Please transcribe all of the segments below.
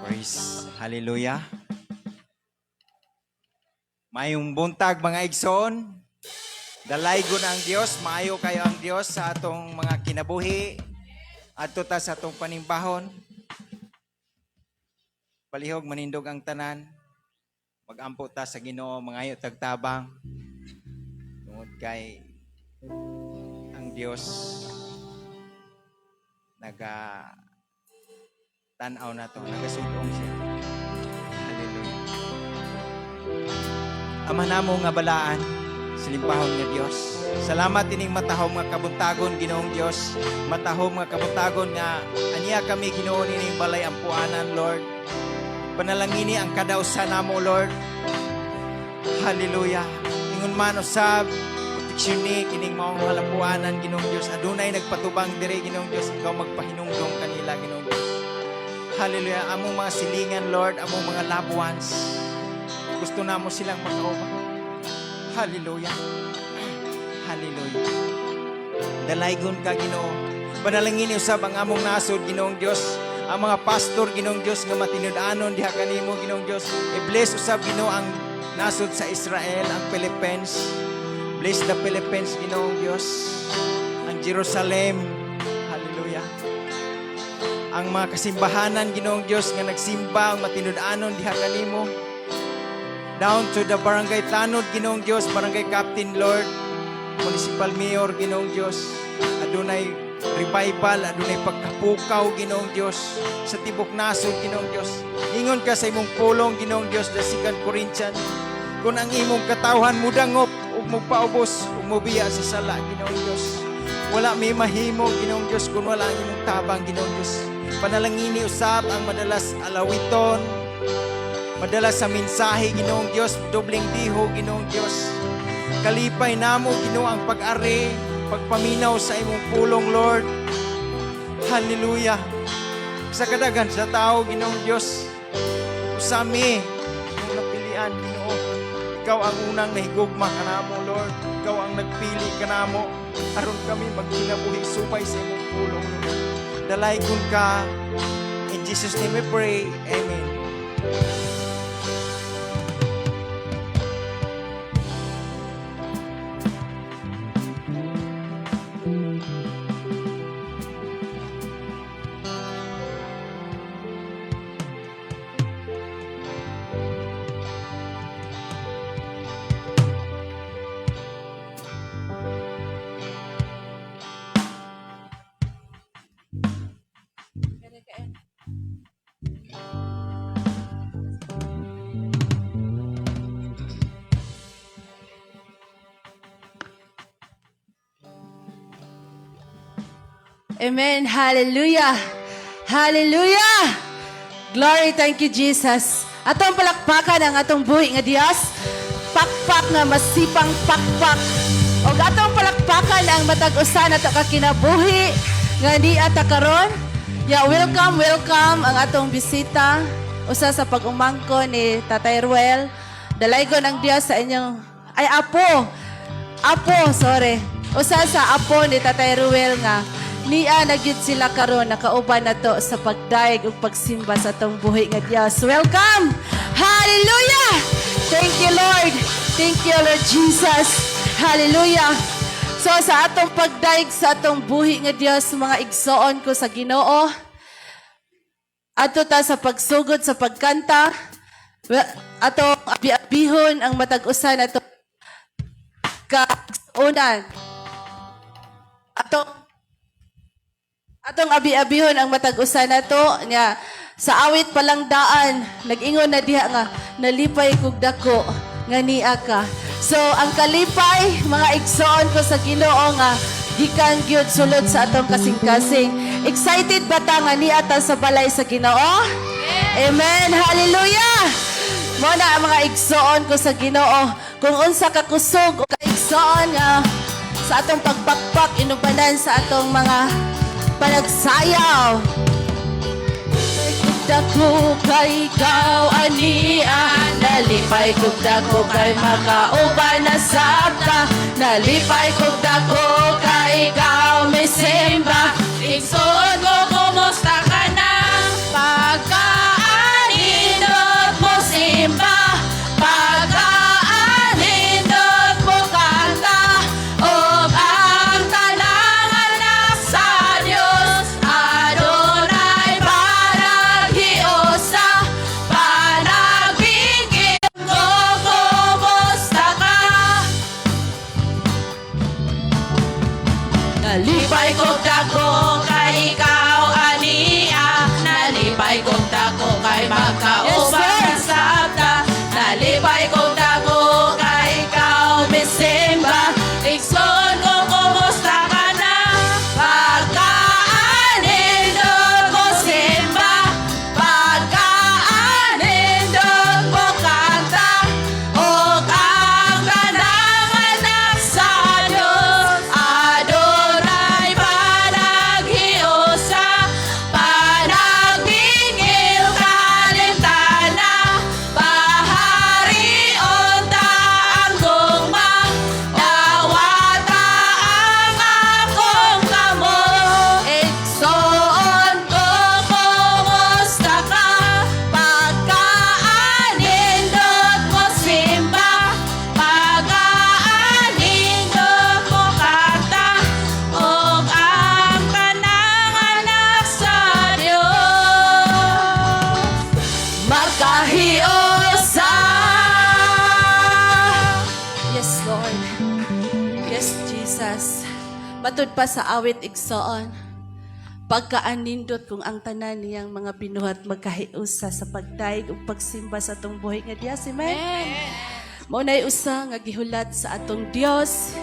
Praise. Hallelujah. Mayong buntag, mga igsoon. Dalaygon ang Dios, maayo kayo ang Dios sa atong mga kinabuhi. Adto ta sa atong panimbahon. Palihog manindog ang tanan. Magampo ta sa Ginoo, mangayo tag tabang. Tungod kay ang Dios naga tan-aw na to, nagasudong siya. Hallelujah. Ama namo nga balaan, salimpahon nga Dios. Salamat ining matahom nga kabuntagon, Ginoong Dios. Matahom nga kabuntagon nga aniya kami, Ginoo, nining balay ampuanan, Lord. Panalangini ang kadausan namo, Lord. Hallelujah. Ingon man usab, proteksyon ni kining maong halampuanan, Ginoong Dios. Adunay nagpatubang diri, Ginoong Dios, ikaw magpahinungdong kanila, Ginoong Dios. Hallelujah. Among mga silingan, Lord, among mga loved ones. Gusto namo silang makauban. Hallelujah. Hallelujah. Dalaygon ka, Ginoo. Panalangin usab ang among nasod, Ginoong Dios. Ang mga pastor, Ginoong Dios, nga matinud-anon diha kanimo, Ginoong Dios. I-bless usab, Ginoo, ang nasod sa Israel, ang Philippines. Bless the Philippines, Ginoong Dios. Ang Jerusalem. Hallelujah. Ang mga kasimbahanan, Ginoong Dios, nga nagsimba ang matinud-anon diha kanimo. Down to the barangay tanod, Ginoong Dios, barangay captain, Lord, municipal mayor, Ginoong Dios. Adunay revival, adunay pagkapukaw, Ginoong Dios, sa tibok nasod, Ginoong Dios. Ingon ka sa imong pulong, Ginoong Dios, the Second Corinthians, kung ang imong katawhan mudangop ug mupaubos ug mubiya sa sala, Ginoong Dios, wala may mahimo, Ginoong Dios, kung wala ang imong tabang, Ginoong Dios. Panalangini usab ang madalas alawiton, madalas sa mensahe, Ginoong Dios, dobleng diho, Ginoong Dios. Kalipay namo, Ginoo, ang pag-ari, pagpaminaw sa imong pulong, Lord. Hallelujah. Sa kadaghan sa tao, Ginoong Dios, usami, imong napilian, Ginoo. Ikaw ang unang nahigugma kanamo, Lord. Ikaw ang nagpili kanamo aron kami magkinabuhi subay sa imong pulong, Lord. Dalaygon ka. In Jesus' name we pray. Amen. Amen. Hallelujah. Hallelujah. Glory, thank you, Jesus. Atong palakpakan ang atong buhi nga Dios. Pakpak nga masipang pakpak. Og atong palakpakan ang matag usa nato ka kinabuhi nga niya ta karon. Ya, welcome, welcome ang atong bisita usa sa pag-umangko ni Tatay Ruel. Dalaygon ang Dios sa inyong, ay, apo. Apo, sorry. Usa sa apo ni Tatay Ruel nga niya na gyud sila karon, nakauban na to sa pagdayeg ug pagsimba sa atong buhi nga Dios. Welcome! Hallelujah! Thank you, Lord. Thank you, Lord Jesus. Hallelujah. So sa atong pagdayeg sa atong buhi nga Dios, mga igsoon ko sa Ginoo, adto ta sa pagsugod sa pagkanta. Well, atong abi-abihon ang matag usa nato kaigsuonan. Atong abi-abihon ang matag usa nato nga sa awit pa lang daan nag-ingon na diha nga nalipay kog dako nga niya ka. So ang kalipay, mga igsoon ko sa Ginoo, nga gikan gyud sulod sa atong kasing-kasing. Excited ba ta nga niata sa balay sa Ginoo? Amen. Hallelujah. Mao na ang mga igsoon ko sa Ginoo. Kung unsa ka kusog o kaigsoon nga sa atong pagpakpak inubanan sa atong mga panagsayaw. Dako kay ikaw ania. Nalipay kog dako kay makauban na sabta. Nalipay kog dako kay ikaw may simba. Igsoon ko, kumusta ka na? Pagkaanindot mo simba, pagkaanindot mo kanta, ug ang tanang anak sa Dios adunay panaghiusa, panagbingkit ko, kumusta ka? Nalipay kog dako kay ikaw ania. Nalipay kog dako kay Yes, magkauban sir. na sabta. Nalipay kog dako kay ikaw misimba. Igsoon ko, kumusta ka na? Pagkaanindot mo simba, pagkaanindot mo kanta, ug ang tanang anak sa Diyos adunay panaghiusa, panagbingil kalintana, paharion ta ang gugma, dawata ang akong kamot. Igsoon ko, kumusta ka? Pagkaanindot mo simba, pagkaanindot mo kanta, ug ang tanang anak sa Dios makahiusa. Yes, Lord. Yes, Jesus. Matud pa sa awit, igsoon. Pagkaanindot kung ang tanan niyang mga binuhat magkahiusa sa pagdayeg ug pagsimba sa atong buhi nga Dios. Amen. Mao nay usa nga gihulat sa atong Dios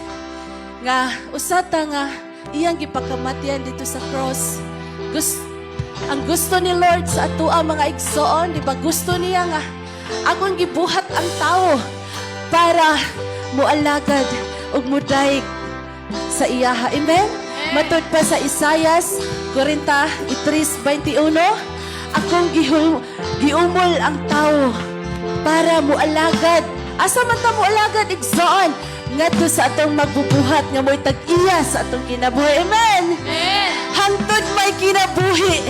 nga usa ta nga iyang gipakamatian dito sa cross. Ang gusto ni Lord sa atoa, mga igsoon, di ba, gusto niya nga akong gibuhat ang tao para mualagad ug mudayeg sa iyaha. Amen? Matud pa sa Isayas 43:21, akong giumol ang tao para mualagad. Asa man ta mualagad, igsoon? Ngadto sa atong magbubuhat nga mo'y tag-iya sa atong kinabuhi. Amen? Hangtod may kinabuhi,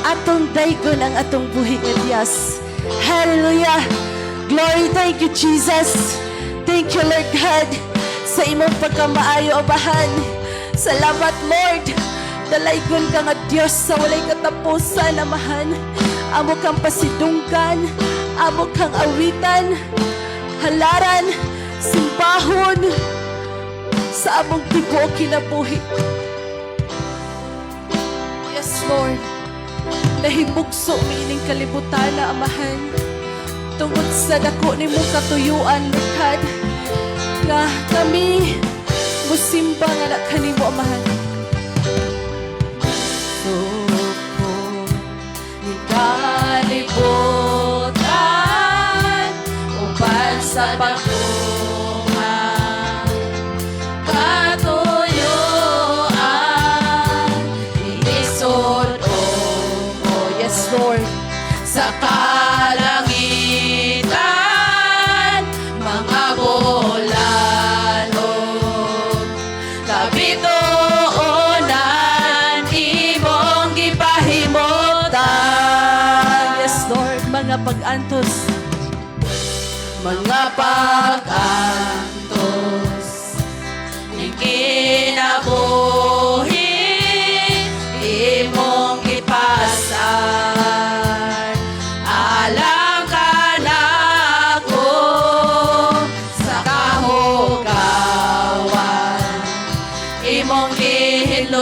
atong daygon ang atong buhi nga Dios. Hallelujah! Glory, thank you, Jesus. Thank you, Lord God, sa imong pagkamaayo, Amahan. Salamat, Lord. Dalaygon ka nga Dios sa walay katapusan, Amahan. Amo kang pasidunggan, amo kang awitan, halaran, simbahon sa among tibuok kinabuhi. Yes, Lord. Nahimugso miining kalibutan na, Amahan. Tungod sa dako nimo katuyuan, Lord God, nga kami musimba nga na kanimo, Amahan. Suko ni kalibutan uban sa pagtunga katuyuan ilisod o Oh, yes, Lord. Sa kalangitan mga bulan kabituonan imong gipahimutan. Yes, Lord. Mga pag-antos. Mga pag-antos ning kinabuhi imong gipasan alang kanako sa kahugawan imong gihinloan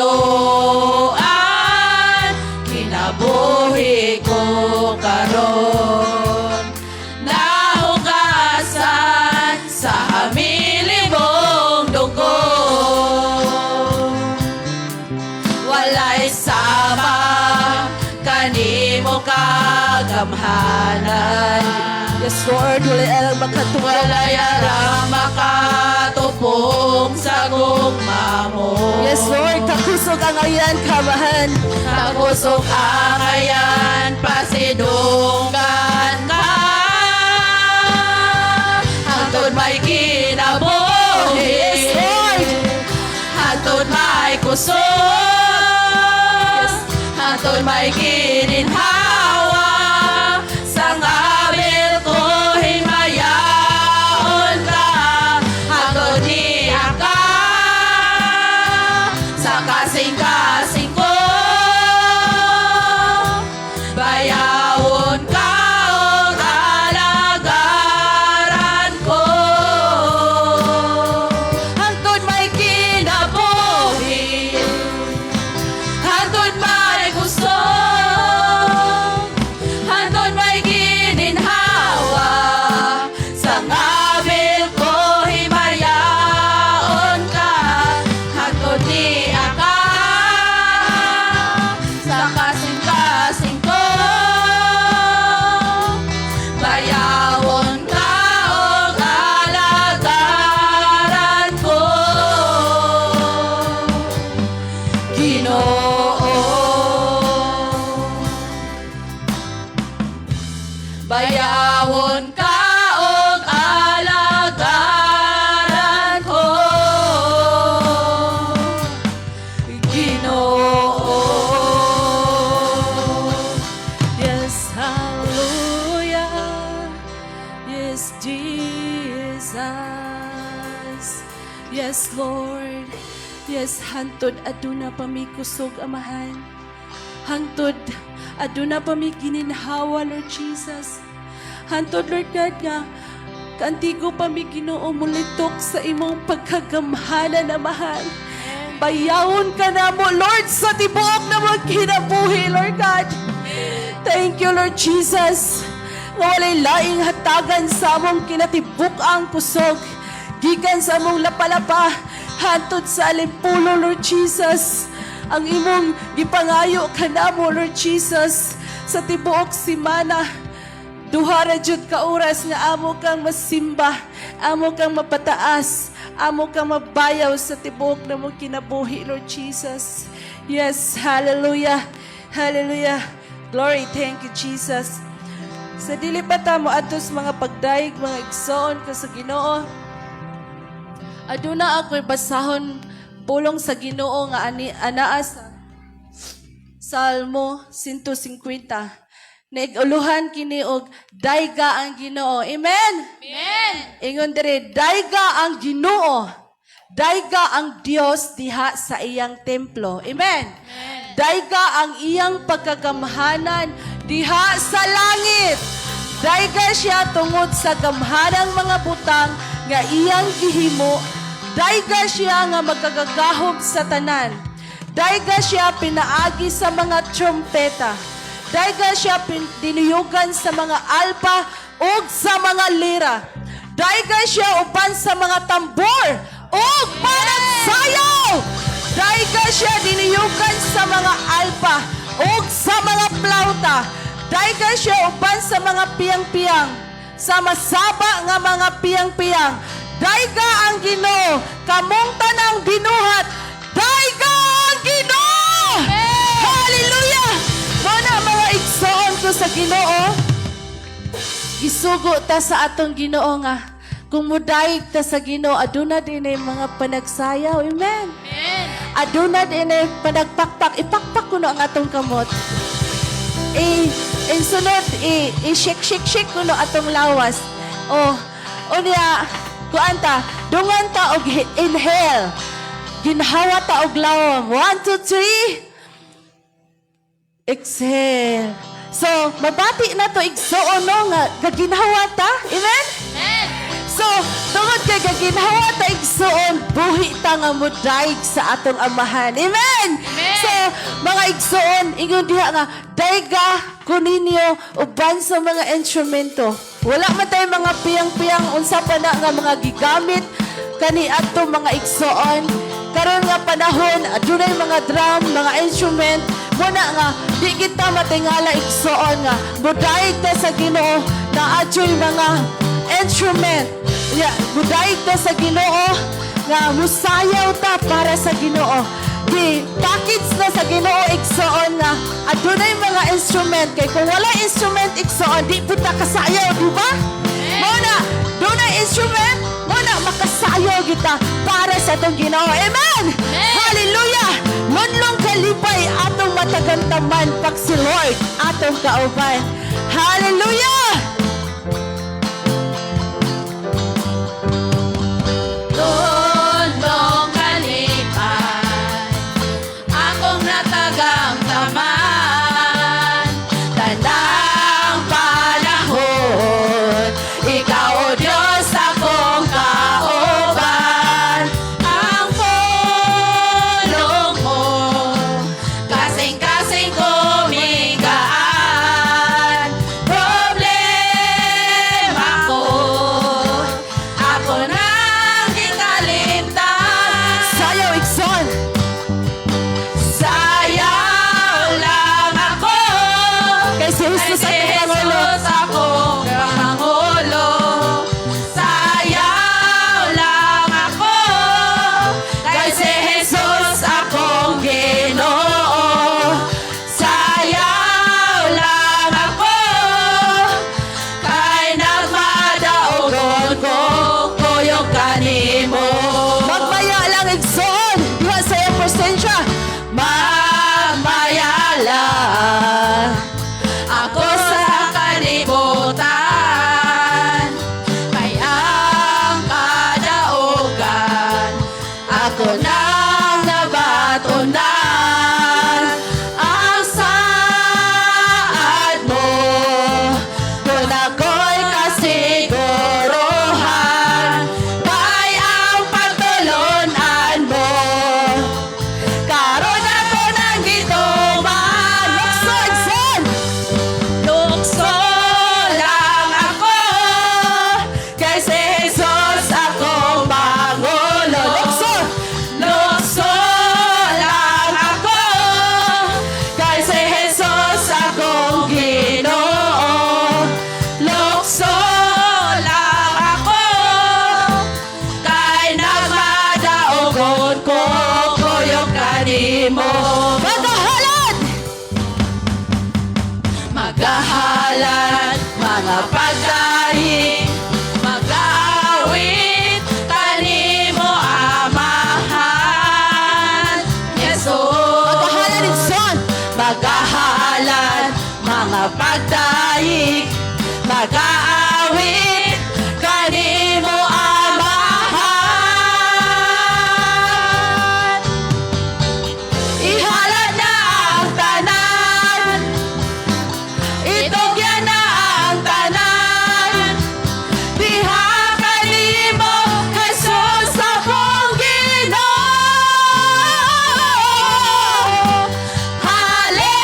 kinabuhi ko karon nahugasan sa hamili mong dugo. Kagamhanan. Yes, Lord, walay arang makatupong. Walay arang makatupong sa gugma mo. Yes, Lord, takusog ang ayan, kamahan. Takusog ang ayan, pasidunggan ka. Hangtod may kinabuhi. Yes, Lord. Hangtod may kusog. Hangtod may gininhawa. Sang abil ko himayaon ka. Hangtod niya ka. Sa kasing-kasing ko. Bayawon ka og alagaran ko. Hangtod may kinabuhi, hangtod may kusog, hangtod may gininhawa. Sa ngabil ko himayaon ka. Hangtod niya ka. Sa kasing-kasing ko. Bayawon ka og alagaran ko. Ginoo. Bayawon ka og alagaran ko. Ginoo. Yes, hallelujah. Yes, Jesus. Yes, Lord. Yes, hantod aduna pa mi kusog, Amahan. Hantod aduna pa mi gininhawa, Lord Jesus. Hantod, Lord God, nga kaantigo pa mi, Ginoo, mulitok sa imong pagkagamhanan, Amahan. Bayawon ka namo, Lord, sa tibuok namong kinabuhi, Lord God. Thank you, Lord Jesus. Nga walay laing hatagan sa among kinatibuk-ang kusog. Gikan sa among lapalapa, hantod sa alimpulo, Lord Jesus. Ang imong gipangayo kanamo, Lord Jesus, sa tibuok simana. Duha ra jud ka oras nga amo kang masimba, amo kang mapataas, amo kang mabayaw sa tibuok namong kinabuhi, Lord Jesus. Yes, hallelujah. Hallelujah. Glory, thank you, Jesus. Sa dili pa ta moadto sa mga pagdayeg, mga igsoon ko sa Ginoo, aduna ako'y basahon pulong sa Ginoo nga ani anaa sa Salmo 150. Naiguluhan kini og "Dayga ang Ginoo." Amen. Amen. Ingon diri, "Dayga ang Ginoo. Dayga ang Dios diha sa iyang templo." Amen. Dayga ang iyang pagkagamhanan diha sa langit. Dayga siya tungod sa gamhanang mga butang nga iyang gihimo. Dayga siya nga magkagagahom sa tanan. Dayga siya pinaagi sa mga trompeta. Dayga siya dinuyugan sa mga alpa ug sa mga lira. Dayga siya uban sa mga tambor ug panagsayaw. Dayga siya dinuyugan sa mga alpa ug sa mga plauta. Dayga siya uban sa mga piyang-piyang, sa masaba nga mga piyang-piyang. Dayga ang Ginoo, kamong tanang binuhat. Dayga ang Ginoo! Hallelujah! Mao na, mga igsoon ko sa Ginoo, gisugo ta sa atong Ginoo nga kung mudayeg ta sa Ginoo, aduna dinay mga panagsayaw. Amen. Amen. Aduna dinay panagpakpak. Ipakpak kuno ang atong kamot. Eh, in sunod, i shake, shake, shake kuno atong lawas. Oh, unya, kuan ta, dungan ta og inhale. Ginhawa ta og lawom. One, two, three. Exhale. So, mabati na to, igsoon, no, nga gaginhawa ta. Amen? Amen. So, tungod kay gaginhawa ta, igsoon, buhi ta nga mudayeg sa atong Amahan. Amen? Amen. So, mga igsoon, ingon diha nga, dayga ko ninyo uban sa mga instrumento. Wala man tayo mga piyang-piyang, unsa pa na nga mga gigamit kani adto, mga igsoon. Karon nga panahon, adunay mga drum, mga instrument, Mao na nga di kita matingala, igsoon, nga budayeg ta sa Ginoo, naa juy mga instrument. Yeah, budayeg ta sa Ginoo nga musayaw ta para sa Ginoo. Di package na sa Ginoo, igsoon, nga adunay mga instrument, kay kung wala instrument, igsoon, di pud ta kasayaw, di ba? Mao na dunay instrument, mao na makasayaw kita para sa atong Ginoo. Amen. Hallelujah. Lunlong kalipay atong matagantaman pag si Lord atong kauban. Hallelujah. Lunlong kalipay akong natagamtaman tanang panahon, ikaw, O Diyos, akong kauban. Ang pulong mo, kasing-kasing ko migaan. Problema ko, ako nang gikalimtan. Sayaw, igsoon. Sayaw lang ako kay si Jesus kay atong Pangulo. Jesus akong Pangulo. Sayaw lang ako kay si Jesus akong Ginoo. Sayaw lang ako kay nagmadaogon ko kuyog kanimo. Magmaya lang, igsoon, diha sa iyang presensya. Magmaya lang ako sa kalibutan, kay ang kadaugan ako nang nabatunan. Ang saad mo, doon ako'y kasiguruhan, kay ang pagtulunan mo karon ako nang gituman. Lukso, igsoon. Lukso lang ako kay si Jesus akong Pangulo. Lukso. Lukso lang ako kay si Jesus akong Ginoo. Lukso lang ako kay nagmadaogon ko kuyog kanimo. Magahalad. Magahalad mga pagdahi, mag-awit kanimo, Amahan Jesus. Magahalad, igsoon. Magahalad mga pagdahi, mag-aawit kanimo, Amahan. Ihalad na ang tanan, itugyan na ang tanan diha kanimo, Jesus akong Ginoo. Hallelujah.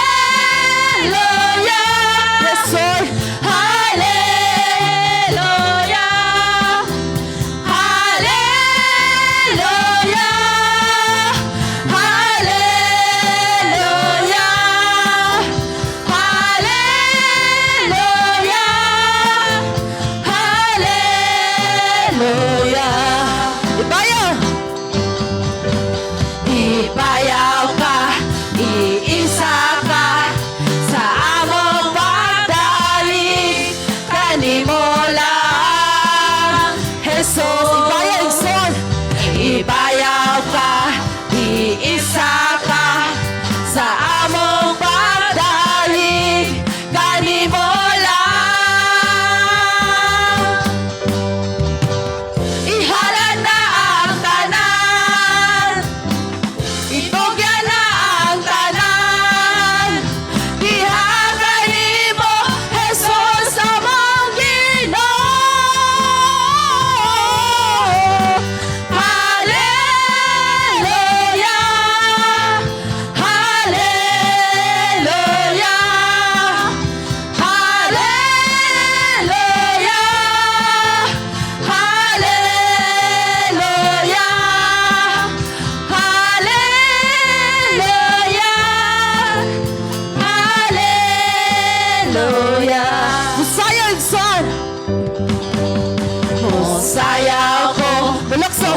Yes, Lord. Hallelujah.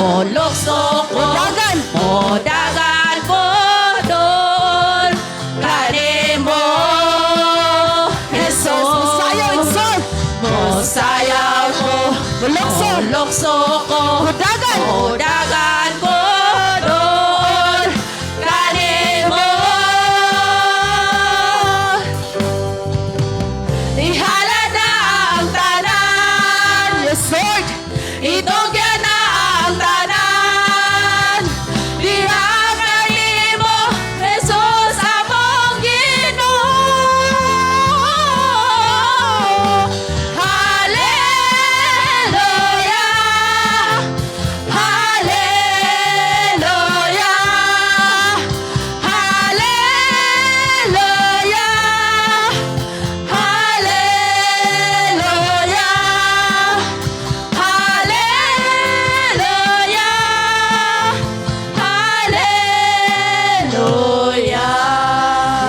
Molukso ko. Modagan. Modagan ko duol kanimo, Jesus. Jesus. Mosayaw, igsoon. Mosayaw ko. Molukso. Molukso ko. Modagan. Modagan ko duol kanimo. Ihalad na ang tanan. Yes, Lord. Itugyan na ang tanan. Diha kanimo, Jesus, among Ginoo. Hallelujah. Hallelujah. Hallelujah. Hallelujah. Hallelujah. Hallelujah.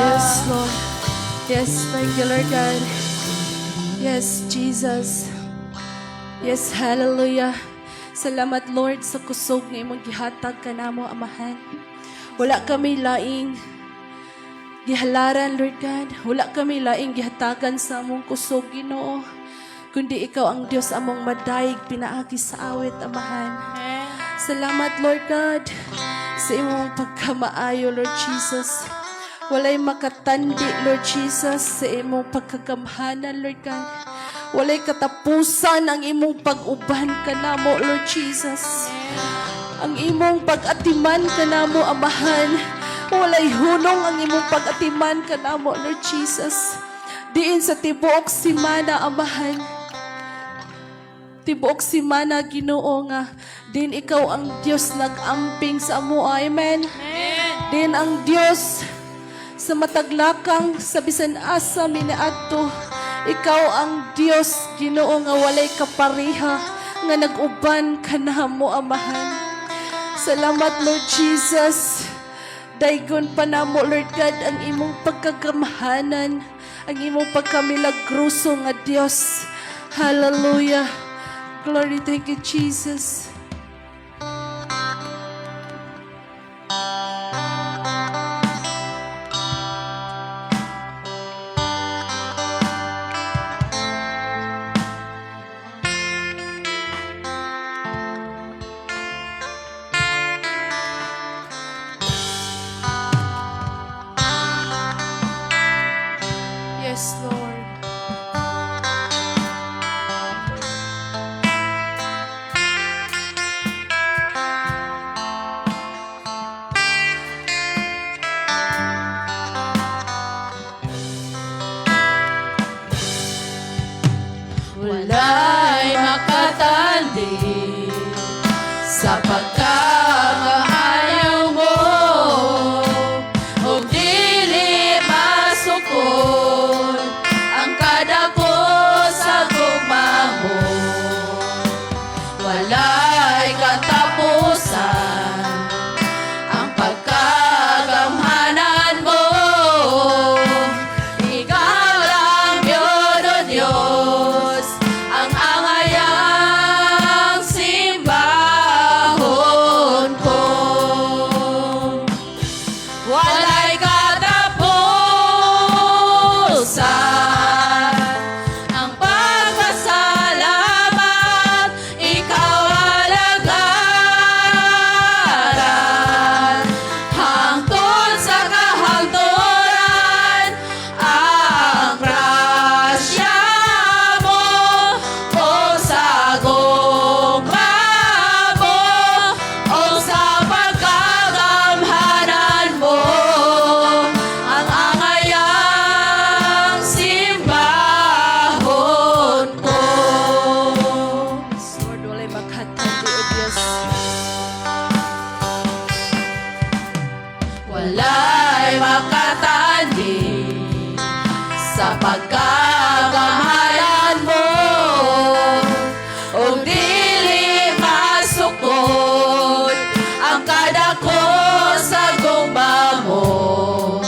Yes, Lord. Yes, thank you, Lord God. Yes, Jesus. Yes, hallelujah. Salamat, Lord, sa kusog nga imong gihatag kanamo, Amahan. Wala kami laing gihalaran, Lord God. Wala kami laing gihatagan sa among kusog, Ginoo. Kundi ikaw ang Diyos among madayig pinaagi sa awit, Amahan. Salamat, Lord God, sa imong pagkamaayo, Lord Jesus. Walay makatandi, Lord Jesus, sa imong pagkagamhanan, Lord God. Walay katapusan ang imong pag-uban kanamo, Lord Jesus. Ang imong pag-atiman kanamo, Amahan. Walay hunong ang imong pag-atiman kanamo, Lord Jesus. Diin sa tibuok simana, Amahan, tibuok simana, Ginoo, nga din ikaw ang Dios nag-amping sa amo. Amen. Din ang Dios sa mataglakang sa bisan asa minaadto. Ikaw ang Dios, Ginoo, nga walay kapareha nga nag-uban kanamo, Amahan. Salamat, Lord Jesus. Daygon pa namo, Lord God, ang imong pagkagamhanan, ang imong pagkamilagroso nga Dios. Hallelujah. Glory, thank you, Jesus. Yes, Lord. Walay makatandi sa pagkamaayo mo ug dili masukod ang kadako sa gugma mo. Walay katapusan ang pagkagamhanan mo. Ikaw lang yun, O Diyos, ang angayang simbahon ko. Walay katapusan ang pagpasalamat, ikaw alagaran hangtod sa kahangturan. Ang grasya mo o sa gugma mo o sa pagkagamhanan mo ang angayang simbahon ko. Yes, Lord, walay makatandi, O Diyos. Walay makatandi sa pagkagamhanan mo ug dili masukod ang kadako sa gugma mo.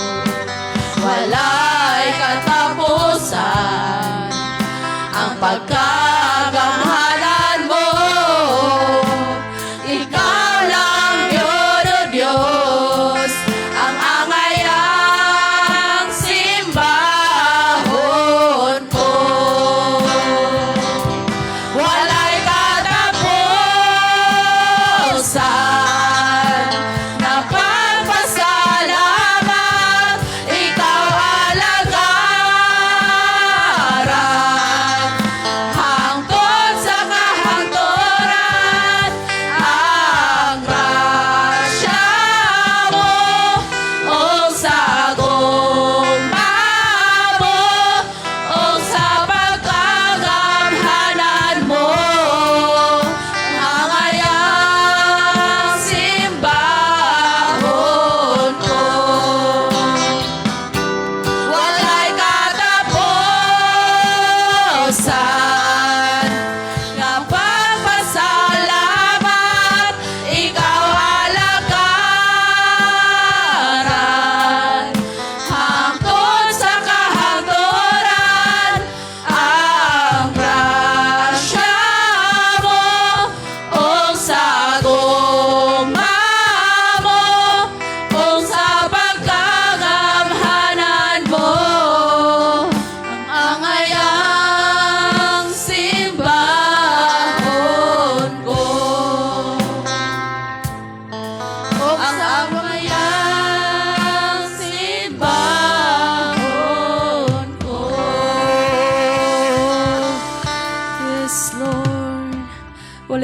Walay katapusan ang pagkagamhanan mo. Ikaw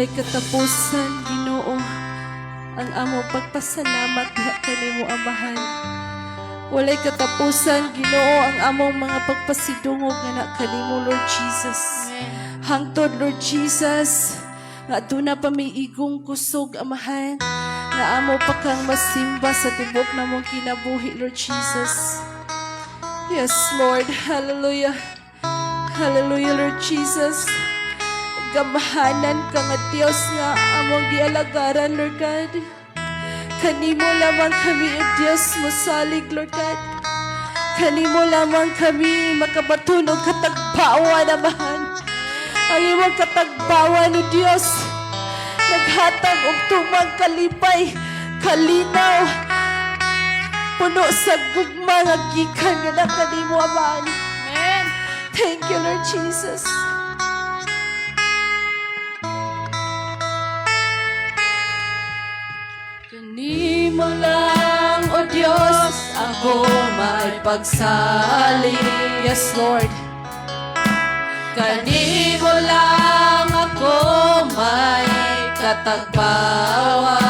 Walay katapusan, Ginoo, ang amo pagpasalamat diha kanimo, Amahan. Walay katapusan, Ginoo, ang among mga pagpasidungog nga na kanimo, Lord Jesus. Hangtod, Lord Jesus, nga aduna pa may igong kusog, Amahan, nga amo pa kang masimba sa tibok namong kinabuhi, Lord Jesus. Yes, Lord. Hallelujah. Hallelujah, Lord Jesus. Gamhanan ka nga Diyos nga among gialagaran, Lord God. Kanimo lamang kami, O Diyos, mosalig, Lord God. Kanimo lamang kami makabaton og katagbawan, Amahan. Ang imong katagbawan, O Diyos, naghatag og tumang kalipay, kalinaw, puno sa gugma nga gikan nga na kanimo, Amahan. Amen. Thank you, Lord Jesus. Kanimo lang, O Diyos, ako may pagsalig. Yes, Lord. Kanimo lang ako may katagbawan.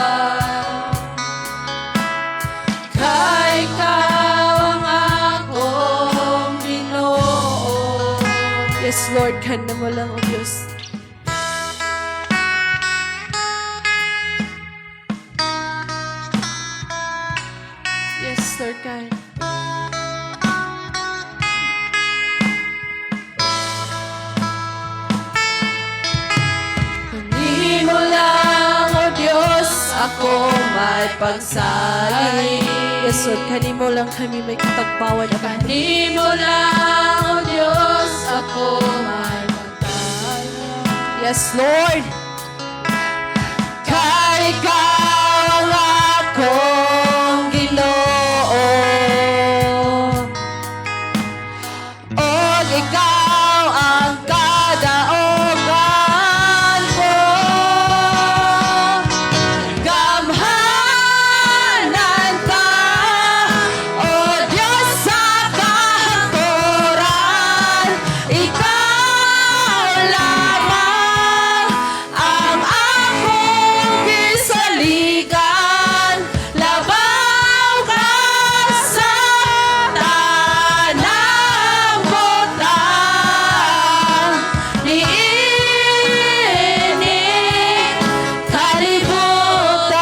Kay ikaw ang akong Ginoo. Yes, Lord, kanimo lang, O Diyos. Yes, Lord God. Kanimo lang, O Diyos, ako may pagsalig. Yes, Lord, kanimo lang kami may katagbawan, Amahan. Kanimo lang, O Diyos, ako may pagsalig. Yes, Lord. Kay ikaw ang akong Ginoo. Og ikaw ang kadaogan ko. Gamhanan ka, O Diyos, sa kahangturan. Ikaw lamang ang akong gisaligan. Labaw ka sa tanang butang niini kalibutan.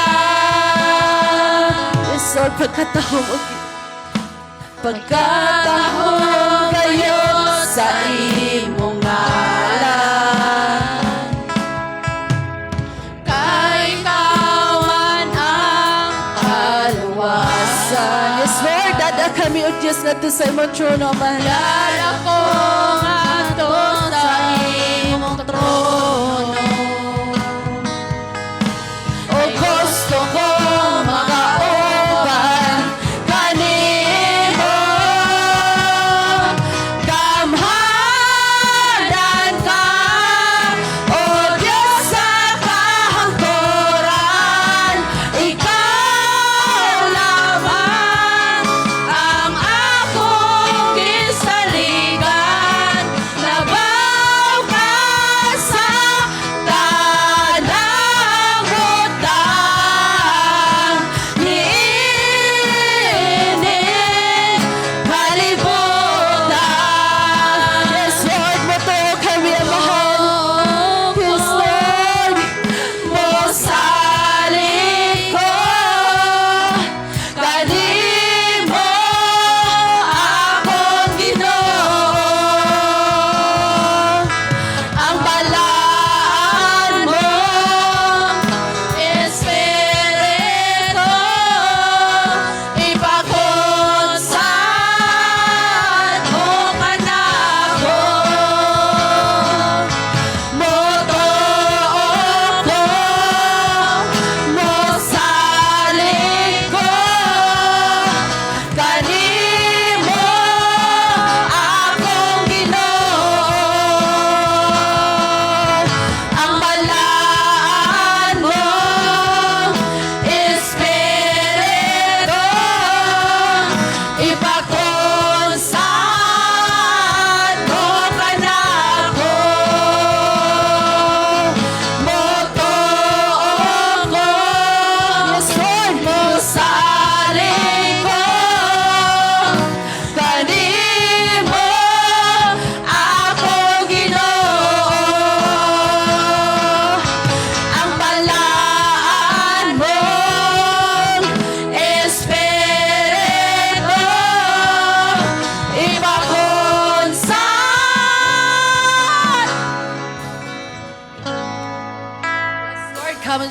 Yes, Lord, pagkatahom o Pagkatahom kayo sa imong ngalan, kay ikaw man ang kaluwasan. Yes, Lord, dada kami, O Diyos, ngadto sa imong trono, Amahan. Dada ko ngadto sa imong trono. O gusto ko makauban kanimo. Gamhanan ka, O Diyos, sa kahangturan. Ikaw lamang ang akong gisaligan.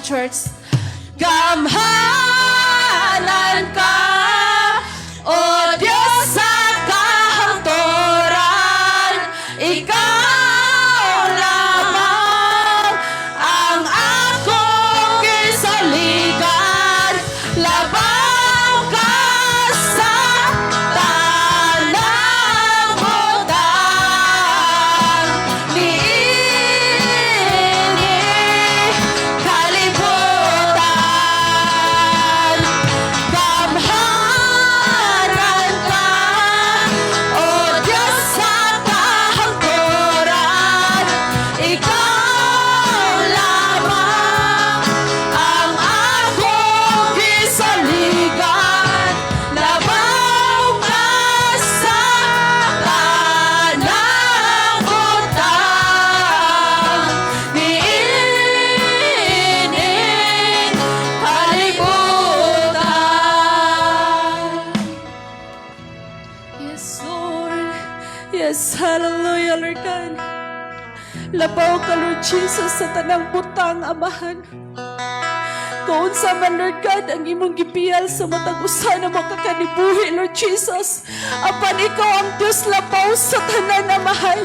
Amahan Church. Gamhanan ka, O Diyos, sa kahangturan. Ikaw lamang ang akong gisaligan. Labaw ka sa tanang butang niini kalibutan. Gamhanan ka, O Diyos, sa kahangturan. Ikaw lamang ang akong gisaligan. Labaw ka sa tanang butang niining kalibutan. Yes, Lord. Yes, hallelujah, Lord God. Labaw ka, Lord Jesus, sa tanang butang, Amahan. Kung unsa man, Lord God, ang imong gipiyal sa matag usa namo ka kanibuhi, Lord Jesus. Apan ikaw ang Diyos labaw sa tanan, Amahan.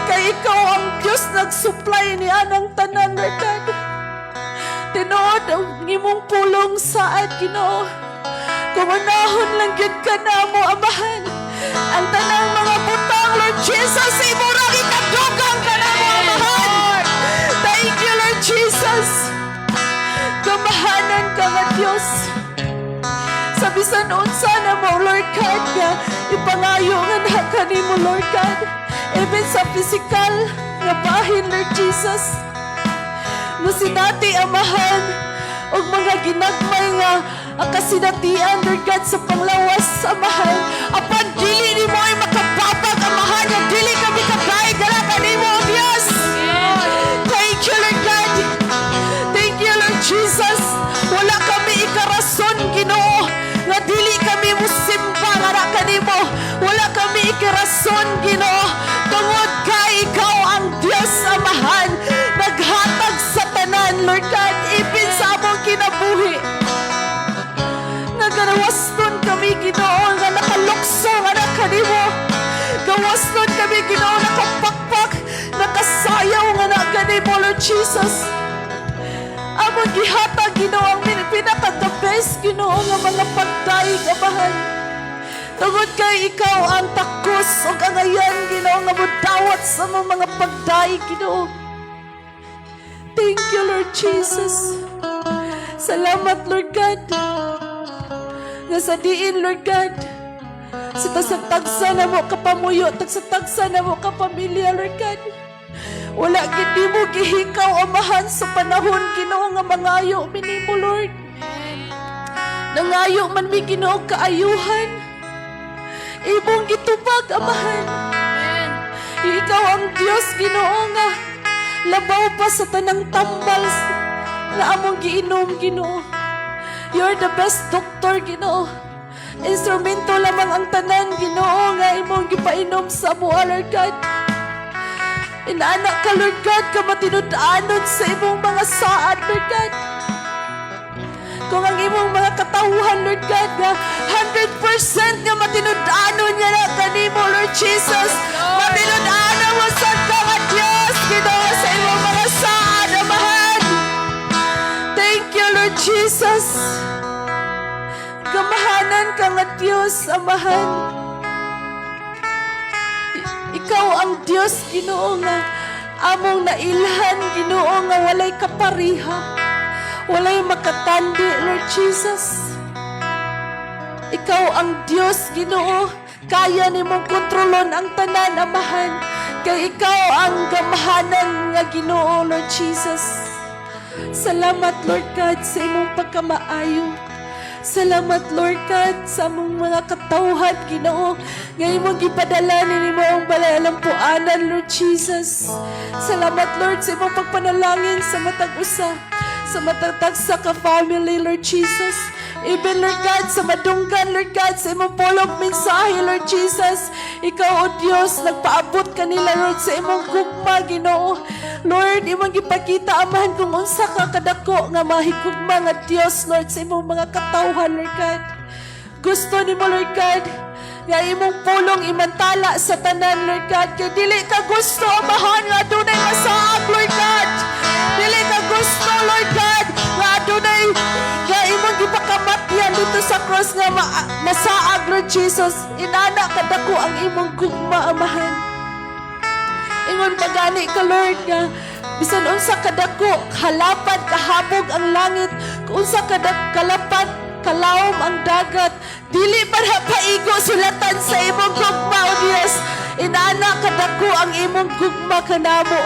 Kay ikaw ang Diyos nag-supply ni anang tanan, Lord God. Tinuod ang imong pulong saad, Ginoo. Kung unahon lang gyud ka namo, Amahan. Ang tanang mga butang, Lord Jesus, imo ra ikadugang ka namo, Amahan. Thank you, Lord Jesus. Gamhanan ka nga Diyos. Sa bisan unsa namo, Lord God, nga ipangayo nga na kanimo, Lord God. Even sa physical nga bahin, Lord Jesus. Musinati, Amahan, og mga ginagmay nga ang kasinatian, Lord God, sa panglawas, Amahan. Apan dili nimo ay makababag, Amahan, nga dili kami kagaig dala kanimo, O Diyos. Thank you, Lord God. Thank you, Lord Jesus. Wala kami ikarason, Ginoo, nga dili kami musimba nga kanimo. Wala kami ikarason, Ginoo, tungod kay ikaw ang Diyos, Amahan, naghatag sa tanan, Lord God, ipin sa among kinabuhi. Nagawaston kami, Ginoo, nga nakalukso nga na kanimo. Gawaston kami, Ginoo, nakapakpak, nakasayaw nga na kanimo, Lord Jesus. Among gihatag, Ginoo, ang pinaka the best, Ginoo, nga mga pagdaig, Amahan. Tungod kay ikaw ang takos ug angayan, Ginoo, nga mudawat sa among mga pagdaig, Ginoo. Thank you, Lord Jesus. Salamat, Lord God. Nga sa diin, Lord God, sa tagsa namo kapamuyo, tagsa-tagsa namo kapamilya, Lord God. Wala gid nimo gihikaw, Amahan, sa panahon, Ginoo, nga mangayo mi nimo, Lord. Nangayo man mi, Ginoo, kaayuhan. Imong gitubag, Amahan. Ikaw ang Dios, Ginoo, nga labaw pa sa tanang tambal nga among giinom, Ginoo. You're the best doctor, Ginoo. Instrumento lamang ang tanan, Ginoo, nga imong gipainom sa amoa, Lord God. Inaana ka, Lord God, ka matinud-anon sa imong mga saad, Lord God. Kung ang imong mga katawhan, Lord God, nga 100% nga matinud-anon niya na kanimo, Lord Jesus. Matinud-anon mo sa ka nga Diyos, Ginoo, sa imong mga saad, Amahan. Thank you, Lord Jesus. Gamhanan ka nga Diyos, Amahan. Ikaw ang Diyos, Ginoo, nga among nailhan, Ginoo, nga walay kapariha. Walay makatandi, Lord Jesus. Ikaw ang Diyos, Ginoo. Kaya nimong kontrolon ang tanan, Amahan. Kay ikaw ang gamhanan nga Ginoo, Lord Jesus. Salamat, Lord God, sa imong pagkamaayo. Salamat, Lord God, sa among mga katawhan, Ginoo. Nga imong gipadala nimo ang balalampuanan, Lord Jesus. Salamat, Lord, sa imong pagpanalangin sa matag usa, sa matag tagsa ka family, Lord Jesus. Even, Lord God, sa madunggan, Lord God, sa imong pulong mensahe, Lord Jesus. Ikaw, O Dios, nagpaabot kanila, Lord, sa imong gugma, Ginoo. Lord, imong gipakita, Amahan, kung unsa ka kadako nga mahigugma nga Dios, Lord, sa imong mga katawhan, Lord God. Gusto nimo, Lord God, nga imong pulong imantala sa tanan, Lord God. Kay dili ka gusto, Amahan, nga adunay masaag, Lord God. Dili ka gusto, Lord God, nga adunay nga imong gipakamatyan didto sa cross nga masaag, Lord Jesus. Inana kadako ang imong gugma, Amahan. Ingon pa gani ka, Lord, nga bisan unsa kadako, kalapad, kahabog ang langit, kung unsa kalapad, kalawom ang dagat, dili pa na paigo sulatan sa imong gugma, O Dios. Inana kadako ang imong gugma kanamo.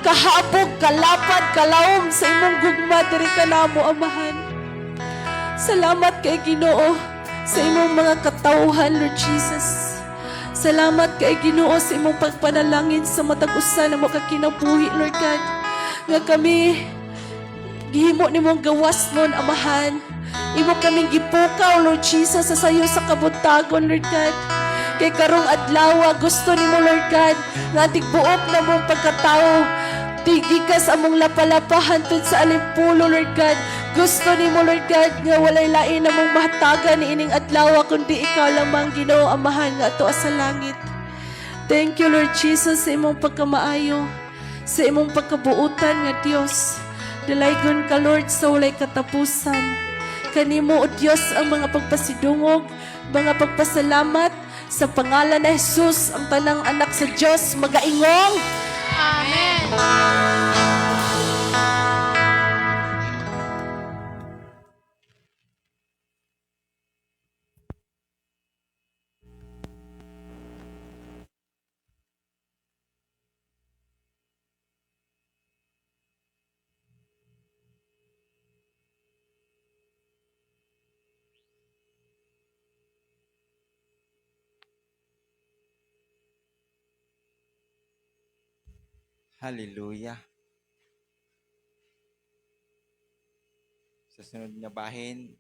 Kahabog, kalapad, kalawom sa imong gugma diri kanamo, Amahan. Salamat kay Ginoo sa imong mga katawhan, Lord Jesus. Salamat kay Ginoo sa imong pagpanalangin sa matag usa namo ka kinabuhi, Lord God. Nga kami gihimo nimong gawasnon, Amahan. Imo kaming gipukaw, Lord Jesus, sa sayo sa kabuntagon, Lord God. Kay karong adlaw, gusto nimo, Lord God, nga tigbuok namong pagkatao, tigikas among lapalapahan tud sa alimpulo, Lord God. Gusto nimo, Lord God, nga walay lain namong mahatagan ni ining adlaw kundi ikaw lamang, Ginoo, Amahan nga ato sa langit. Thank you, Lord Jesus, sa imong pagkamaayo, sa imong pagkabuutan nga Dios. Dalaygon ka, Lord, sa walay katapusan. Kanimo, O Dios, ang mga pagpasidungog, mga pagpasalamat sa pangalan ni Jesus, ang tanang anak sa Dios magaingong. Amen. Hallelujah. Sa sunod na bahin,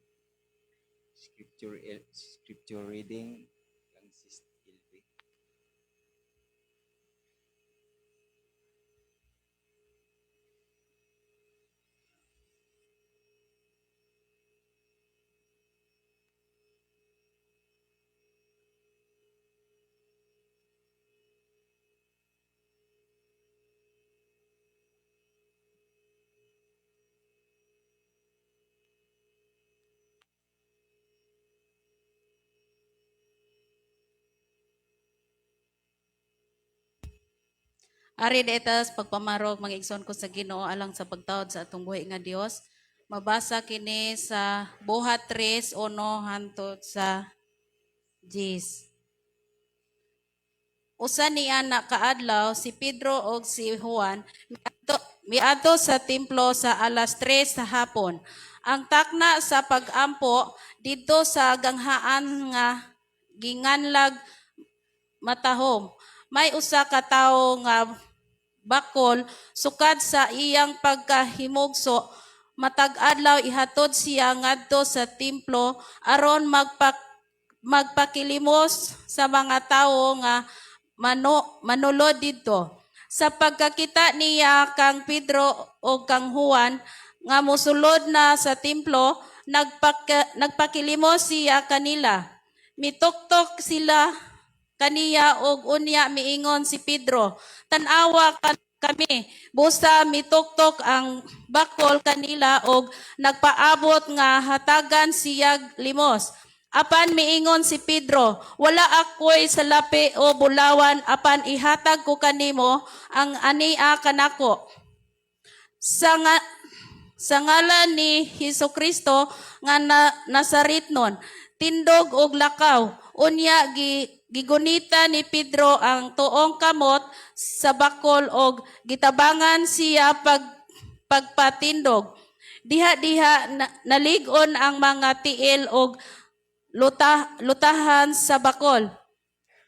scripture reading kang Sis Ilby. Ari detas pagpamarog, mga igsoon ko sa Ginoo, alang sa pagtawad sa atong buhi nga Dios. Mabasa kini sa Buhat 3:1 hantod sa 10. Usa niya na kaadlaw, si Pedro og si Juan miadto sa templo sa alas 3 sa hapon. Ang takna sa pag-ampo didto sa ganghaan nga ginganlag Matahom. May usa ka tawo nga bakol sukad sa iyang pagkahimugso. Matag adlaw ihatod siya ngadto sa templo aron magpakilimos sa mga tawo nga manulod didto. Sa pagkakita niya kang Pedro o kang Juan nga mosulod na sa templo, nagpakilimos siya kanila. Mitoktok sila kaniya og unya miingon si Pedro, "Tan-awa kami." Busa mitoktok ang bakol kanila og nagpaabot nga hatagan siya limos. Apan miingon si Pedro, "Wala ako'y salapi o bulawan, apan ihatag ko kanimo ang ania kanako. Sa ngalan ni Hesus Kristo nga Nazaretnon, tindog og lakaw." Unya gigunita ni Pedro ang tuong kamot sa bakol og gitabangan siya pagpatindog. Diha-diha nalig-on ang mga tiil og lutahan sa bakol.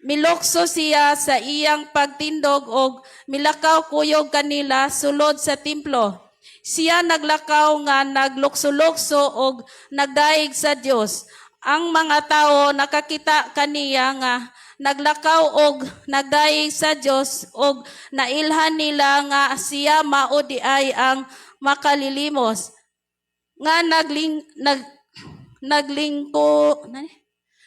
Milukso siya sa iyang pagtindog og milakaw kuyog kanila sulod sa templo. Siya naglakaw nga naglukso-lukso og nagdayeg sa Dios. Ang mga tao nakakita kaniya nga naglakaw og nagdayeg sa Dios og nailhan nila nga siya mao diay ang makalilimos nga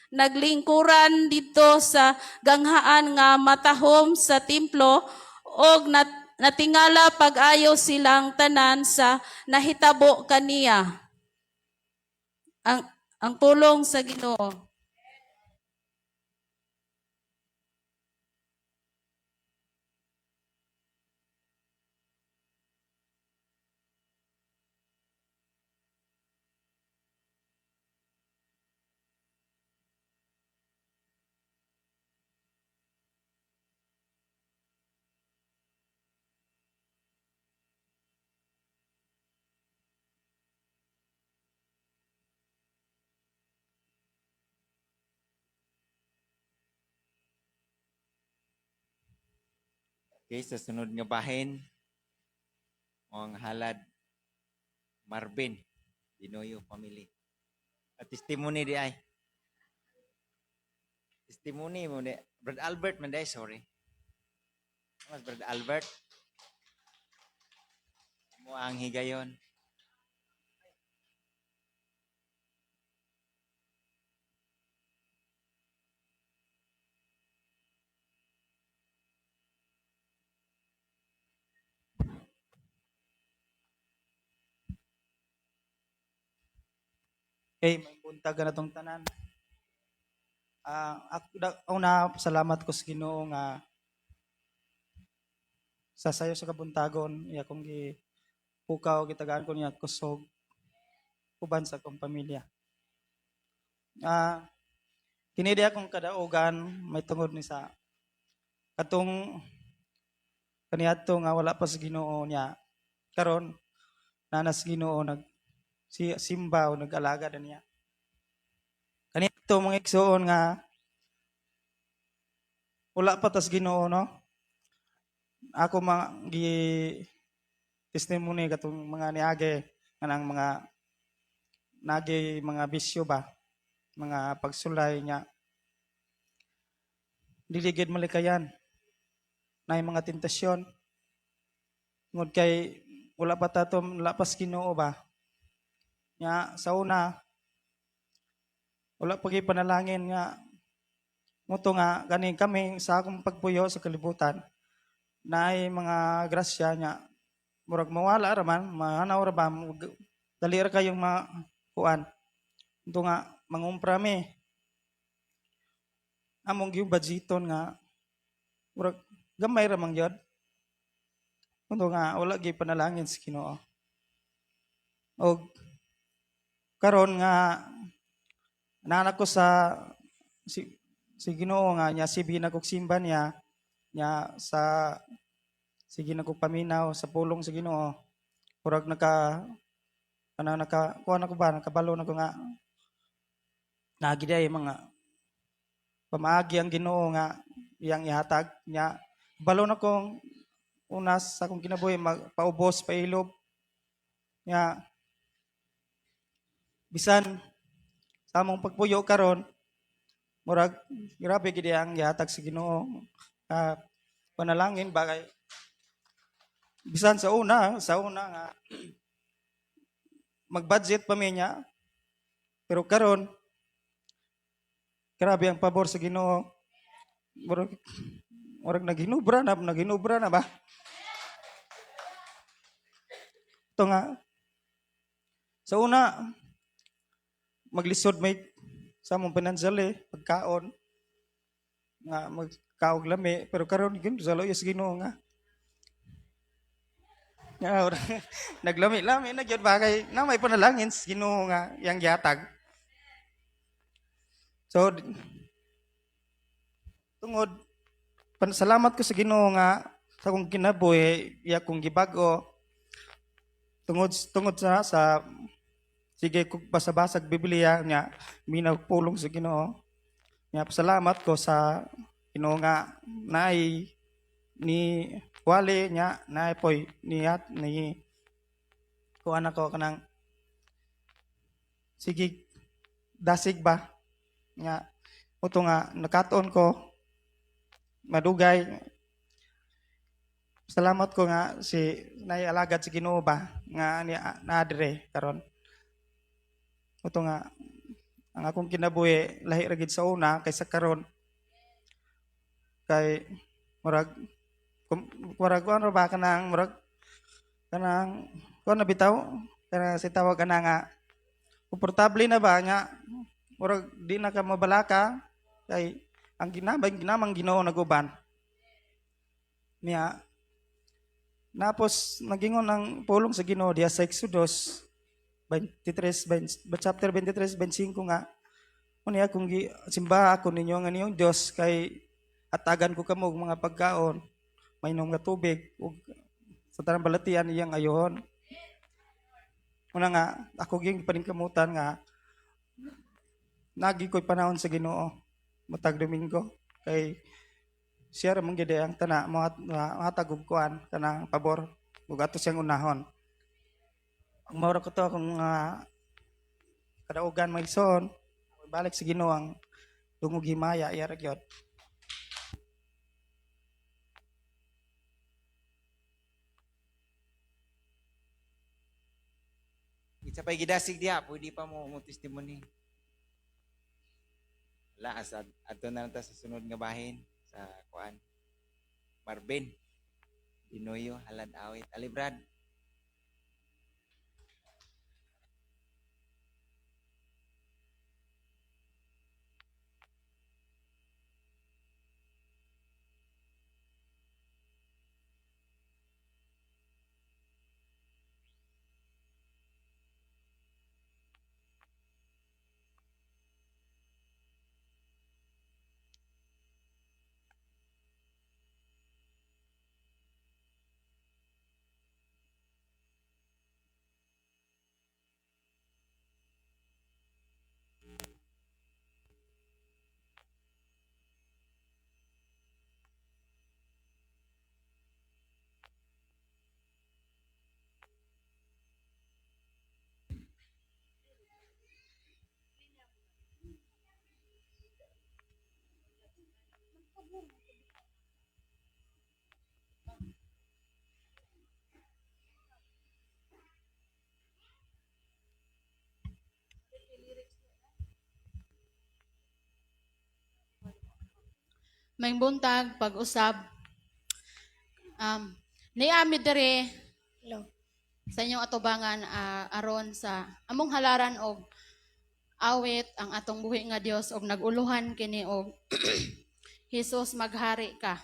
naglingkuran didto sa ganghaan nga matahom sa templo og natingala pag-ayo silang tanan sa nahitabo kaniya. Ang pulong sa Ginoo. Okay, sa sunod nga bahin, ang halad Marvin Dinoyo family. At testimony di ay. Testimony mo di. Brad Albert man di, sorry. Mas Brad Albert. Mo ang higayon. Okay, may buntag na tong tanan. Una, salamat ko sa Ginoo nga sa sayo sa kabuntagon, iya kong gi pukaw gitagaan ko niya kusog uban sa akong pamilya. Kini di akong kadaugan may tungod ni sa katong kaniadto nga wala pa sa Ginoo niya. Karon nanas Ginoo nag si simba o nag-alaga na niya. Kanito mga igsoon nga wala pa tas Ginoo, no? Ako mga gi testimony katong mga niage kanang mga nage mga bisyo ba, mga pagsulay niya. Dili gid malikayan na mga tentasyon. Ngod kay wala pa tatom wala pas Ginoo ba. Nya sa una wala pa gyud panalangin nga muto nga gani kami sa akong pagpuyo sa kalibutan naay mga grasya nya murag mawala ra man, mahanaw ra ba, dali ra kayong makuan. Ito nga mangumpra mi among gyud budgeton nga murag gamay ra man gyud. Ito nga wala gyud panalangin sa Ginoo. Og karon nga naanak ko sa si Ginoo nga nya sige na kog simba niya nya sa sige na kog paminaw sa pulong sa Ginoo. Murag naka kanang naka kuan ako ba, nakabalo na ko nga naagi day mga pamaagi ang Ginoo nga iyang ihatag nya. Balo na kong unas sa akong kinabuhi magpaubos pailob nya. Bisan sa among pagpuyo karon murag grabe gid ang gihatag sa Ginoo. Panalangin ba kay bisan sa una nga mag-budget pa mi niya, pero karon grabe ang pabor sa Ginoo. Murag naghinubra na ba. Ito nga sa una maglisod may sa among financial pagkaon nga magkaog lami, pero karon gyud sa luoy sa Ginoo nga nga naglami-lami na gyud ba kay na may panalangin sa Ginoo nga iyang gihatag. So tungod salamat ko sa Ginoo nga sa akong kinabuhi iya kong gibag-o tungod sa sige kog basa-basag Biblia nya minaw pulong sa Ginoo. Nya pasalamat ko sa Ginoo nga naay ni wali nya naay poy ni at ni Kuan ako kanang sige dasig ba nga uto nga nakatuon ko madugay. Salamat ko nga si nay alagad sa Ginoo ba nga ni naadre karon. Uto nga ang akong kinabuhi lahi ra gid sa una kaysa karon, kay murag murag kuan ra ba, kanang murag kanang kuan na bitaw, kana si tawag kana nga komportable na ba, nga murag di na ka mabalaka kay ang ginamang ginamang Ginoo naguban niya. Napos nagingon ang pulong sa Ginoo diya sa Exodus 23 20, chapter 23 25 nga unya kung gi, simba ako ninyo nga niyong Dios kay hatagan ko kamo og mga pagkaon, mainom nga tubig ug sa tanang balatian iyang ayohon. Una nga ako gyud paningkamutan nga nagi ko'y panahon sa Ginoo matag Domingo kay siya ra man gyud ang tana mohatag og kuan kanang pabor ug ato siyang unahon. Ang mao ra ko to akong kadaugan, mga igsoon. Balik sa Ginoo ang dungog himaya, iya ra gyud. Isa pa'y gidasig diha, pwede pa mo mo testimony. Wala, asa adto na lang ta sa sunod nga bahin sa kuan. Marvin. Dinoyo, halad awit. Alibrad. Maayong buntag, pag-usab. Niami diri sa inyong atubangan aron sa among halaran og awit ang atong buhi nga Dios og naguluhan kini og Jesus, maghari ka.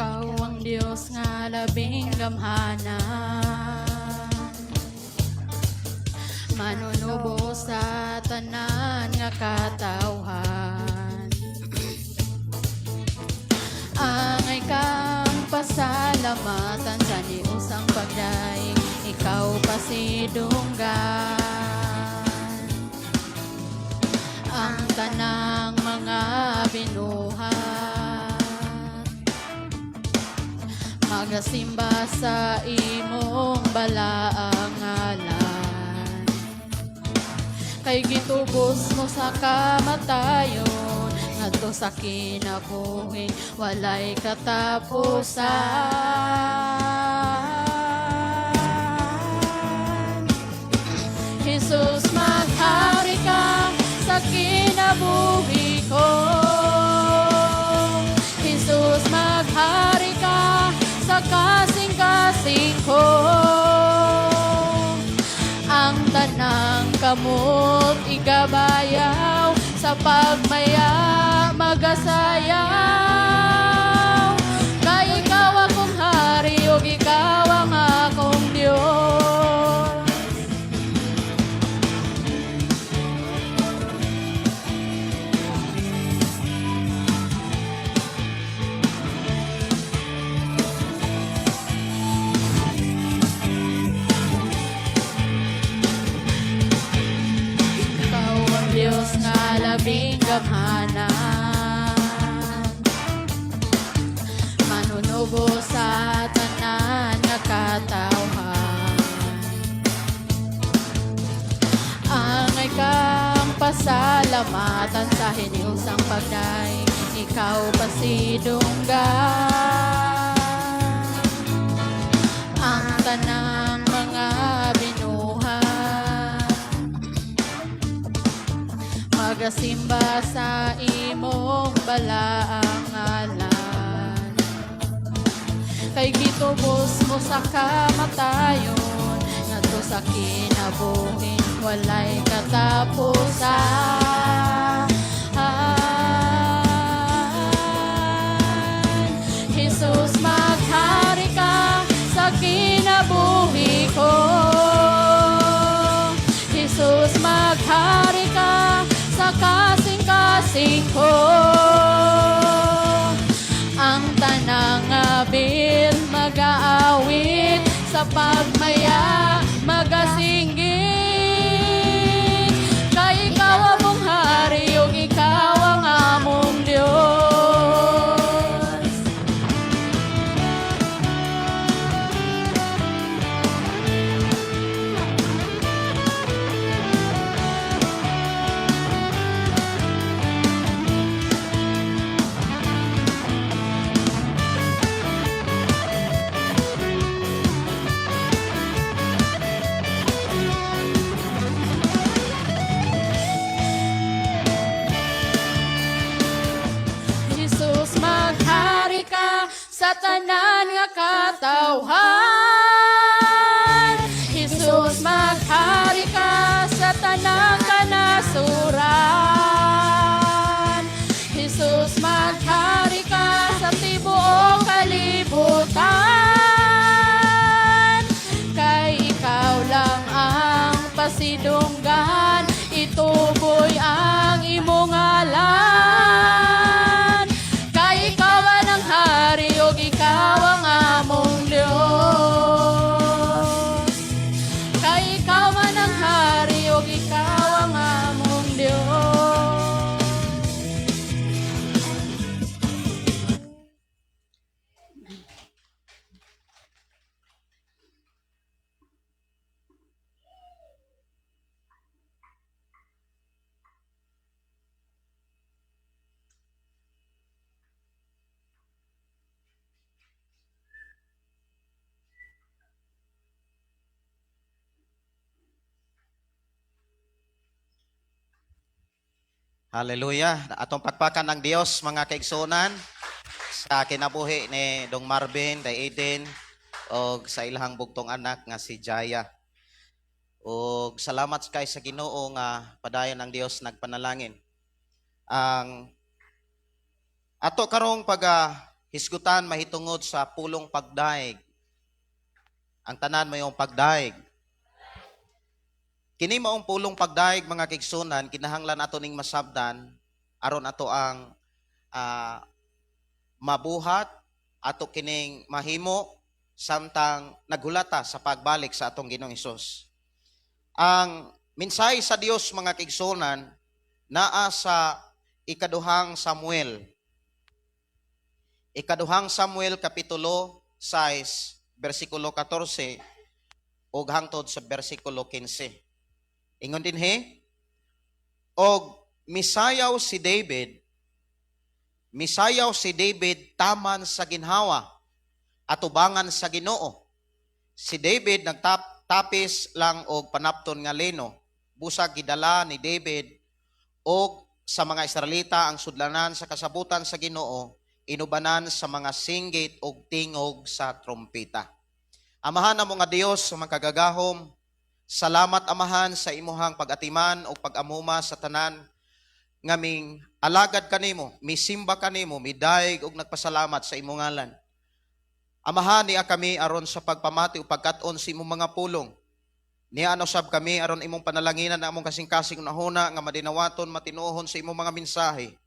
Ikaw ang Dios nga labing gamhanan, manunubo sa tanan nga katawhan. Angay kang pasalamatan sa niusang pagdaig, ikaw pasidunggan. Ang tanang mga binuhat magasimba sa imong balaang ngalan. Kay gitubos Gitubos mo sa kamatayon ngadto sa kinabuhing walay katapusan. Jesus, maghari ka sa kinabuhi ko. Jesus, maghari ka sa kasing-kasing ko. Ang tanang kamot igabayaw, sa pagmaya magasayaw. Kay ikaw akong hari ug ikaw ang akong Dios. Ikaw ang Diyos nga labing gamhanan, manunubo sa tanan nga katawhan. Angay kang pasalamatan sa hiniusang pagdaig, ikaw pasidunggan. Ang tanang mga binuhat magasimba sa imong balaang ngalan. Kay gitubos mo sa kamatayon ngadto sa kinabuhing walay katapusan. Jesus, maghari ka sa kinabuhi ko. Jesus, maghari ka sa kasing-kasing ko. Ang tanang abil magaawit, sa pagmaya magasinggit. Kay ikaw among hari ug ikaw ang among Dios. Jesus, maghari ka sa tanan nga katawhan. Jesus, maghari ka sa tanang kanasuran. Jesus, maghari ka sa tibuok kalibutan. Kay ikaw lang ang pasidunggan, ituboy ang imong ngalan. Kay ikaw man ang hari ug ikaw ang among Dios. Kay ikaw man ang hari ug ikaw ang among Dios. Hallelujah. Atong pakpakan ang Dios, mga kaigsuonan, sa kinabuhi ni Dong Marvin, Day Eden og sa ilahang bugtong anak nga si Jaya. Og salamat kay sa Ginoo nga padayon ang Dios nagpanalangin. Ang ato karong pag hisgutan mahitungod sa pulong pagdaig. Ang tanan mayong pagdaig. Kini maong pulong pagdaig, mga kaigsuonan, kinahanglan ato ning masabdan aron ato ang mabuhat ato kining mahimo samtang naghulata sa pagbalik sa atong Ginoong Hesus. Ang mensahe sa Dios, mga kaigsuonan, naa sa Ikaduhang Samuel. Ikaduhang Samuel kapitulo 6 bersikulo 14 ug hangtod sa bersikulo 15. Ingon dinhi, Og misayaw si David taman sa ginhawa, atubangan sa Ginoo. Si David nagtapis lang og panapton nga lino. Busag gidala ni David og sa mga Israelita ang sudlanan sa kasabutan sa Ginoo, inubanan sa mga singgit og tingog sa trompeta. Amahan namo nga Dios sa mga kagagahom, salamat, Amahan, sa imuhang pag-atiman o pag-amuma sa tanan ngaming alagad kanimo, misimba kanimo, midayeg og nagpasalamat sa imong ngalan. Amahan, niya kami aron sa pagpamati o pagkat-on sa imong mga pulong. Niya usab kami aron imong panalanginan ang among kasing-kasing hunahuna nga madinawaton, matinuohon sa imong mga mensahe.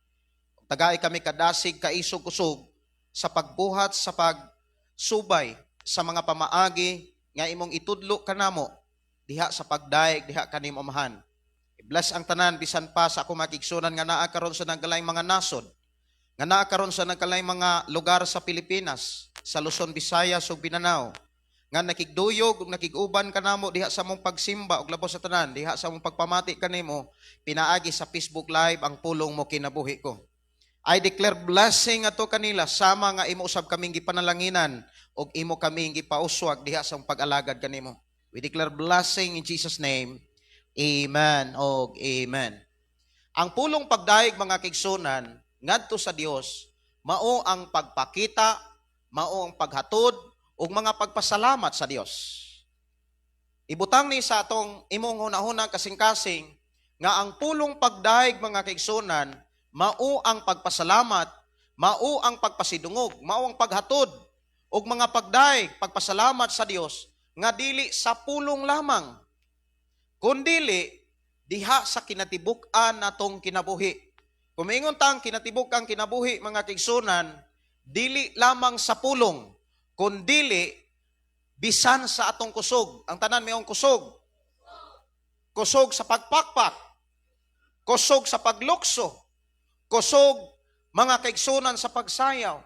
Tagai kami kadasig, kaisog-kusog sa pagbuhat, sa pagsubay sa mga pamaagi nga imong itudlo kanamo diha sa pagdayeg diha kanimo, Amahan. I-bless ang tanan, bisan pa sa ako makigsunan nga naa karon sa nagkalaing mga nasod, nga naa karon sa nagkalaing mga lugar sa Pilipinas, sa Luzon, Visayas ug Mindanao, nga nakigduyog ug nakig-uban kanamo diha sa among pagsimba ug labos sa tanan diha sa among pagpamati kanimo pinaagi sa Facebook Live, ang pulong mo kinabuhi ko. I declare blessing ato kanila sama nga imo usab kaming gipanalanginan ug imo kaming gipauswag diha sa among pag-alagad kanimo. We declare blessing in Jesus' name. Amen og amen. Ang pulong pagdayeg, mga kaigsunan, ngadto sa Dios, mao ang pagpakita, mao ang paghatod ug mga pagpasalamat sa Dios. Ibutang ni sa atong imong hunahuna, kasing-kasing, nga ang pulong pagdayeg, mga kaigsunan, mao ang pagpasalamat, mao ang pagpasidungog, mao ang paghatod ug mga pagdayeg, pagpasalamat sa Dios nga dili sa pulong lamang kundili diha sa kinatibuk-an natong kinabuhi. Kung maingon tang kinatibuk-ang kinabuhi, mga kaigsunan, dili lamang sa pulong, kundili bisan sa atong kusog. Ang tanan mayong kusog. Kusog sa pagpakpak, kusog sa paglukso, kusog, mga kaigsunan, sa pagsayaw.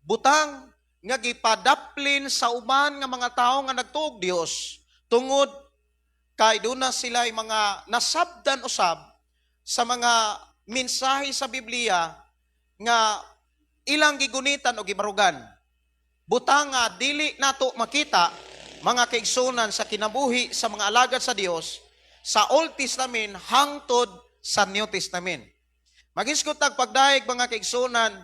Butang nga gipadaplin sa uban nga mga tao nga nagtuog Dios tungod kay duna sila mga nasabdan usab sa mga mensahe sa Biblia nga ilang gigunitan o gibarugan. Butang nga dili nato makita, mga kaigsunan, sa kinabuhi sa mga alagad sa Dios sa Old Testament hangtod sa New Testament. Magisgot tag pagdayeg, mga kaigsunan,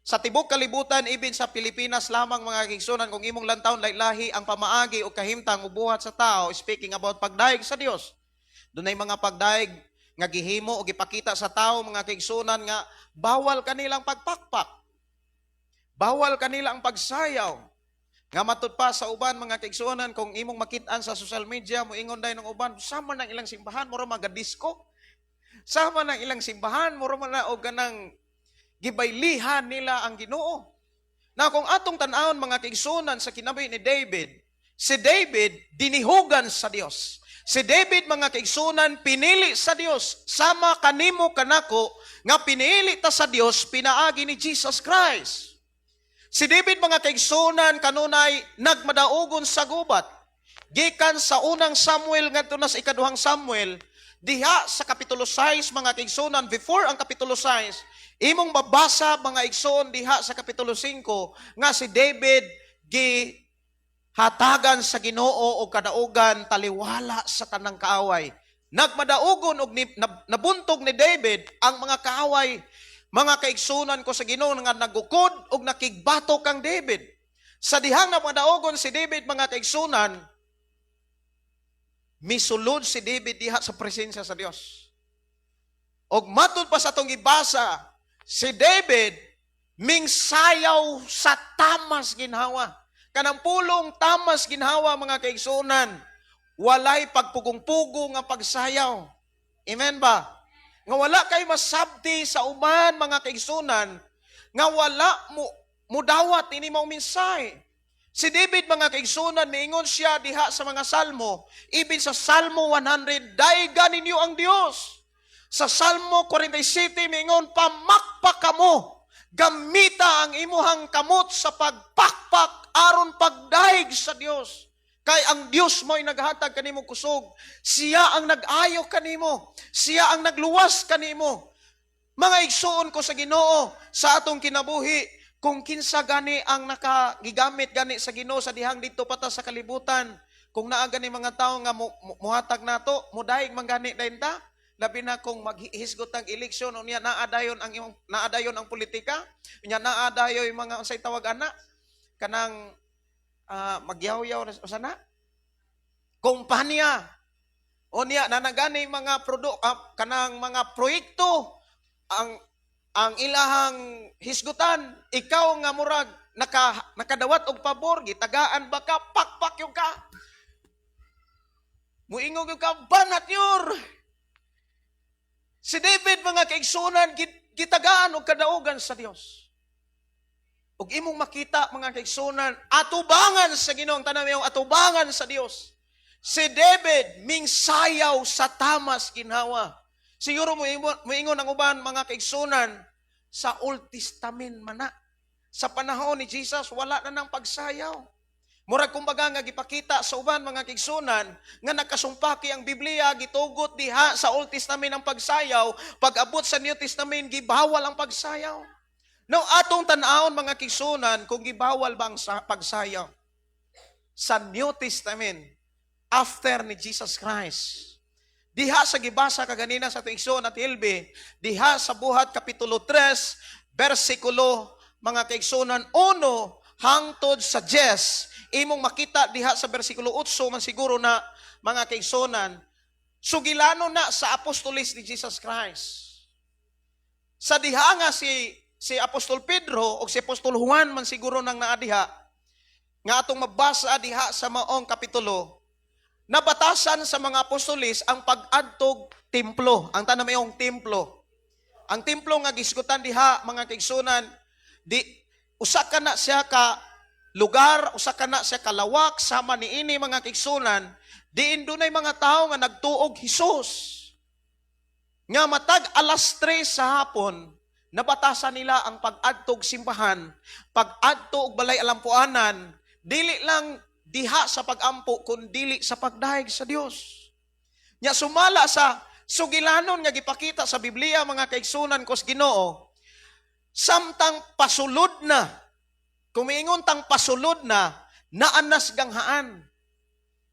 sa tibok kalibutan, ibin sa Pilipinas lamang, mga kaigsunan, kung imong lantawon, lahi ang pamaagi o kahimtang o buhat sa tao speaking about pagdayeg sa Dios. Dunay mga pagdayeg nga gihimo o gipakita sa tao, mga kaigsunan, nga bawal kanilang pagpakpak. Bawal kanila ang pagsayaw. Nga matud pa sa uban, mga kaigsunan, kung imong makitaan sa social media, moingon dayon ng uban, sama ng ilang simbahan, mura mga disco. Sama ng ilang simbahan, mura man na og ganang gibaylihan nila ang Ginoo. Na kung atong tan-awon, mga kaigsunan, sa kinabuhi ni David, si David dinihugan sa Dios. Si David, mga kaigsunan, pinili sa Dios sama kanimo kanako nga pinili ta sa Dios pinaagi ni Jesus Christ. Si David, mga kaigsunan, kanunay nagmadaugon sa gubat. Gikan sa unang Samuel ngadto na sa ikaduhang Samuel, diha sa kapitulo 6, mga kaigsunan, before ang kapitulo 6, imong mabasa, mga igsoon, diha sa kapitulo 5 nga si David gi hatagan sa Ginoo og kadaugan taliwala sa tanang kaaway. Nagmadaugon og nabuntog ni David ang mga kaaway, mga kaigsunan ko sa Ginoo, nga nagukod og nakigbato kang David. Sa dihang namadaogon si David, mga kaigsunan, misulod si David diha sa presensya sa Dios. Og matud pa sa atong ibasa, si David mingsayaw sa tamas ginhawa. Kanang pulong tamas ginhawa, mga kaigsunan, walay pagpugong-pugong nga pagsayaw. Amen ba? Nga wala kay masabti sa uban, mga kaigsunan, nga wala mo mudawat ini mao mensahe. Si David, mga kaigsunan, miingon siya diha sa mga salmo, ibin sa Salmo 100, "Dayga ninyo ang Dios." Sa Salmo 47, miingon, "Pamakpak kamo. Gamita ang imuhang kamot sa pagpakpak aron pagdayeg sa Dios." Kay ang Dios mo'y naghatag kanimo kusog. Siya ang nag-ayo kanimo. Siya ang nagluwas kanimo. Mga igsuon ko sa Ginoo, sa atong kinabuhi, kung kinsa gani ang nakagigamit gani sa Ginoo sa dihang dito pa ta sa kalibutan, kung naa gani mga tawo nga muhatag nato, mudaig man gani dayon ta, labi na kung maghisgot ang eleksyon, unya naa dayon ang politika, unya naa dayon yung mga unsay tawag ana kanang magyawyaw usa na kumpanya, unya nanagani mga kanang mga proyekto ang ilahang hisgutan, ikaw nga murag nakadawat og pabor, gitagaan ba ka, pakpak yung ka, muingog yung ka, banat yor. Si David, mga kaigsunan, gitagaan og kadaugan sa Dios. Ug imong makita, mga kaigsunan, atubangan sa Ginoo, ang tanan yung atubangan sa Dios. Si David mingsayaw sa tamas ginhawa. Siguro moingon ang uban, mga kaigsunan, sa Old Testament man na. Sa panahon ni Jesus, wala na nang pagsayaw. Murag kumbaga nga gipakita sa uban, mga kaigsunan, nga nakasumpaki ang Biblia, gitugot diha sa Old Testament ang pagsayaw, pag-abot sa New Testament gibawal ang pagsayaw. Now atong tan-awon, mga kaigsunan, kung gibawal ba ang pagsayaw sa New Testament after ni Jesus Christ. Diha sa gibasa kaganina sa atong igsoon at Hilbi, diha sa Buhat Kapitulo 3, versikulo, mga kaigsunan, 1 hangtod sa 10, imong makita diha sa versikulo 8 man siguro na, mga kaigsunan, sugilano na sa apostolis ni Jesus Christ. Sa diha nga si Apostol Pedro o si Apostol Juan man siguro nang naa diha, nga atong mabasa diha sa maong kapitulo, nabatasan sa mga apostolis ang pag-adtog templo, ang tanan mayong templo. Ang templo nga gisgutan diha, mga kaigsunan, di usa ka na siya ka lugar, usa ka na siya kalawak sama niini, mga kaigsunan, diin dunay mga tawo nga nagtuog Hesus. Nga matag alas 3 sa hapon, nabatasan nila ang pag-adtog simbahan, pag-adto og balay alampuanan, dili lang diha sa pag-ampo kun dili sa pagdayeg sa Dios. Nya sumala sa sugilanon nga gipakita sa Biblia, mga kaigsunan kos Ginoo, samtang pasulod na, kumiingon tang pasulod na, naanas ganghaan.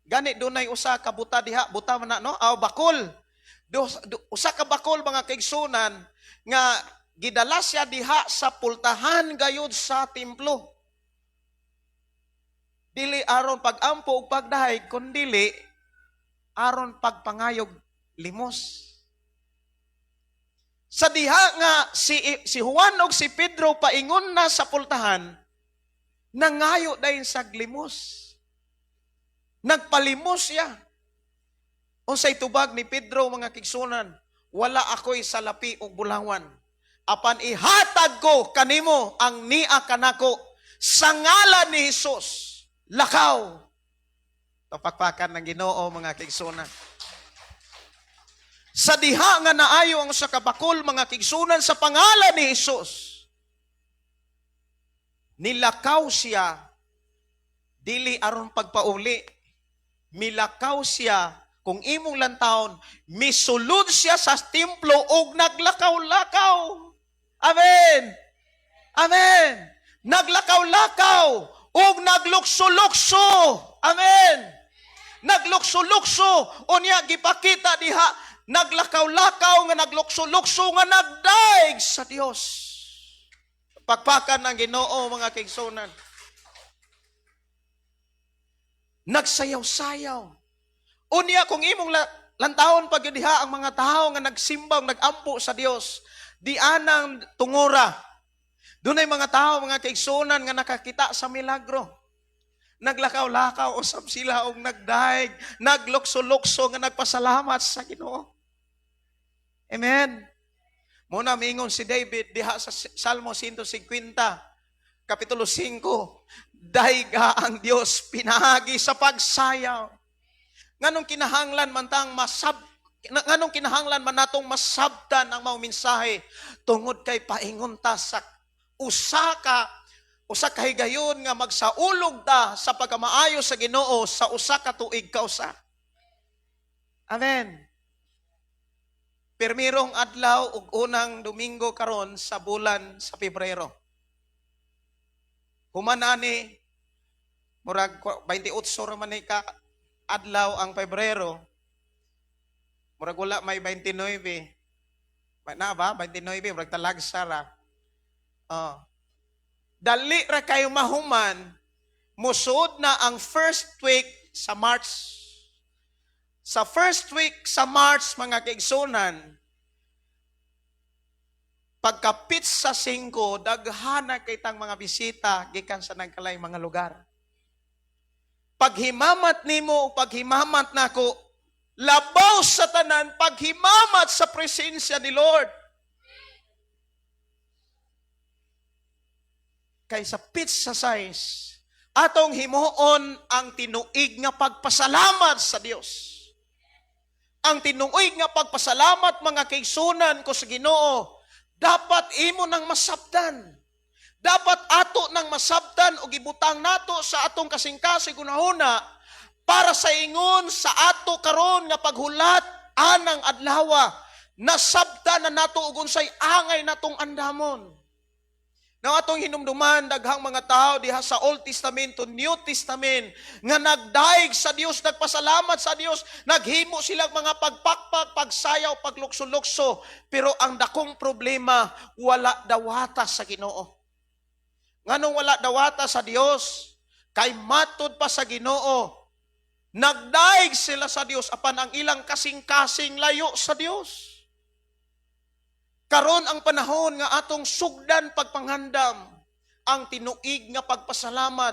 Gani dunay usa ka buta diha, buta man na no, aw bakol. Usa ka bakol, mga kaigsunan, nga gidala siya diha sa pultahan gayud sa templo. Dili aron pag-ampo ug pagdahig, kundili aron pagpangayog limos. Sa diha nga si Juan ug si Pedro paingon na sa pultahan, nangayo dayon sa limos. Nagpalimos siya. Unsay tubag ni Pedro, mga kaigsunan? "Wala ako'y salapi og bulawan. Apan ihatag ko kanimo ang nia kanako. Sa ngalan ni Hesus, lakaw." Tapakpakan ng Ginoo, mga kaigsunan. Sa diha nga naayo ang usa ka bakol, mga kaigsunan, sa pangalan ni Hesus, nilakaw siya, dili aron pagpauli. Milakaw siya, kung imong lantawon, misulod siya sa templo og naglakaw-lakaw. Amen. Amen. Naglakaw-lakaw og naglukso-lukso. Amen. Naglukso-lukso, unya gipakita diha naglakaw-lakaw nga naglukso-lukso nga nagdaig sa Dios. Pakpakan ng Ginoo, mga kaigsunan. Nagsayaw-sayaw. Unya kung imong lantawon pag diha ang mga tao nga nagsimba, nagampo sa Dios, di anang tungura. Dunay mga tao, mga kaigsunan, nga nakakita sa milagro. Naglakaw-lakaw usab sila og nagdaig, naglukso-lukso nga nagpasalamat sa Ginoo. Amen. Muna miingon si David diha sa Salmo 150, Kapitulo 5, "Dayga ang Dios pinaagi sa pagsayaw." Nganong kinahanglan man natong masabtan ang mao mensahe? Tungod kay paingon ta sa usa ka Usa ka higayon nga magsaulog ta sa pagkamaayo sa Ginoo sa usa ka tuig kausa. Amen. Pirmirong adlaw ug unang Domingo karon sa bulan sa Pebrero. Human ani, murag 28 ra man ni ka adlaw ang Pebrero. Murag wala may 29. Ba na ba 29, murag talagsa ra. Oh. Dali ra kayo mahuman, musuod na ang first week sa March. Sa first week sa March, mga kaigsunan, pagkapit sa 5, daghana kay tang mga bisita gikan sa nagkalaing mga lugar. Paghimamat nimo, paghimamat nako, labaw sa tanan, paghimamat sa presensya ni Lord. Kay sa pitsa size, atong himuon ang tinuig nga pagpasalamat sa Dios. Ang tinuig nga pagpasalamat, mga kaigsunan ko sa Ginoo, dapat imo nang masabtan. Dapat ato nang masabtan og ibutang nato sa atong kasing-kasing hunahuna para sa ingon sa ato karon nga paghulat anang adlawa, nasabtan na nato og unsay angay natong andamon. Now atong hinumduman, daghang mga tao diha sa Old Testament to New Testament nga nagdaig sa Dios, nagpasalamat sa Dios, naghimo silang mga pagpakpak, pagsayaw, paglukso-lukso, pero ang dakong problema, wala dawata sa Ginoo. Nganong wala dawata sa Dios? Kay matud pa sa Ginoo, nagdaig sila sa Dios apan ang ilang kasing-kasing layo sa Dios. Karon ang panahon nga atong sugdan pagpanghandam ang tinuig nga pagpasalamat.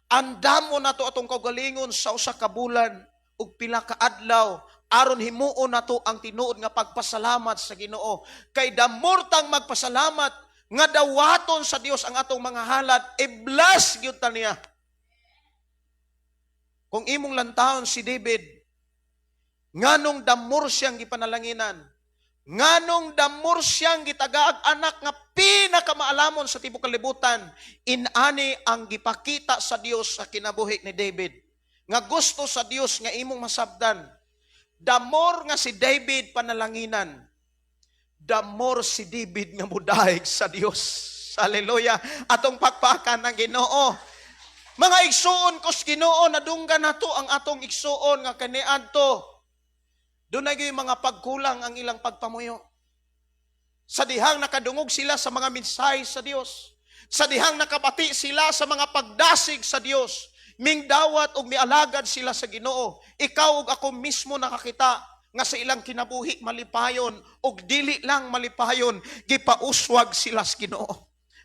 Andamo nato atong kaugalingon sa usa ka bulan ug pila ka adlaw aron himuon nato ang tinuod nga pagpasalamat sa Ginoo. Kay damortang magpasalamat nga dawaton sa Dios ang atong mga halad, i-bless gyud ta niya. Kung imong lantawon si David, nganong damor siyang gipanalanginan, nganong damor siyang gitagaag anak nga pinakamaalamon sa tibuok kalibutan, inani ang gipakita sa Dios sa kinabuhi ni David. Nga gusto sa Dios nga imong masabdan, damor nga si David panalanginan, damor si David nga mudaig sa Dios. Hallelujah. Atong pakpakan ng Ginoo. Mga igsuon ko sa Ginoo, nadunggan nato ang atong igsuon nga kaniadto. Dunay gyud mga pagkulang ang ilang pagpamuyo. Sa dihang nakadungog sila sa mga mensahe sa Dios, sa dihang nakabati sila sa mga pagdasig sa Dios, mingdawat og mialagad sila sa Ginoo. Ikaw ug ako mismo nakakita nga sa ilang kinabuhi malipayon og dili lang malipayon, gipauswag sila sa Ginoo.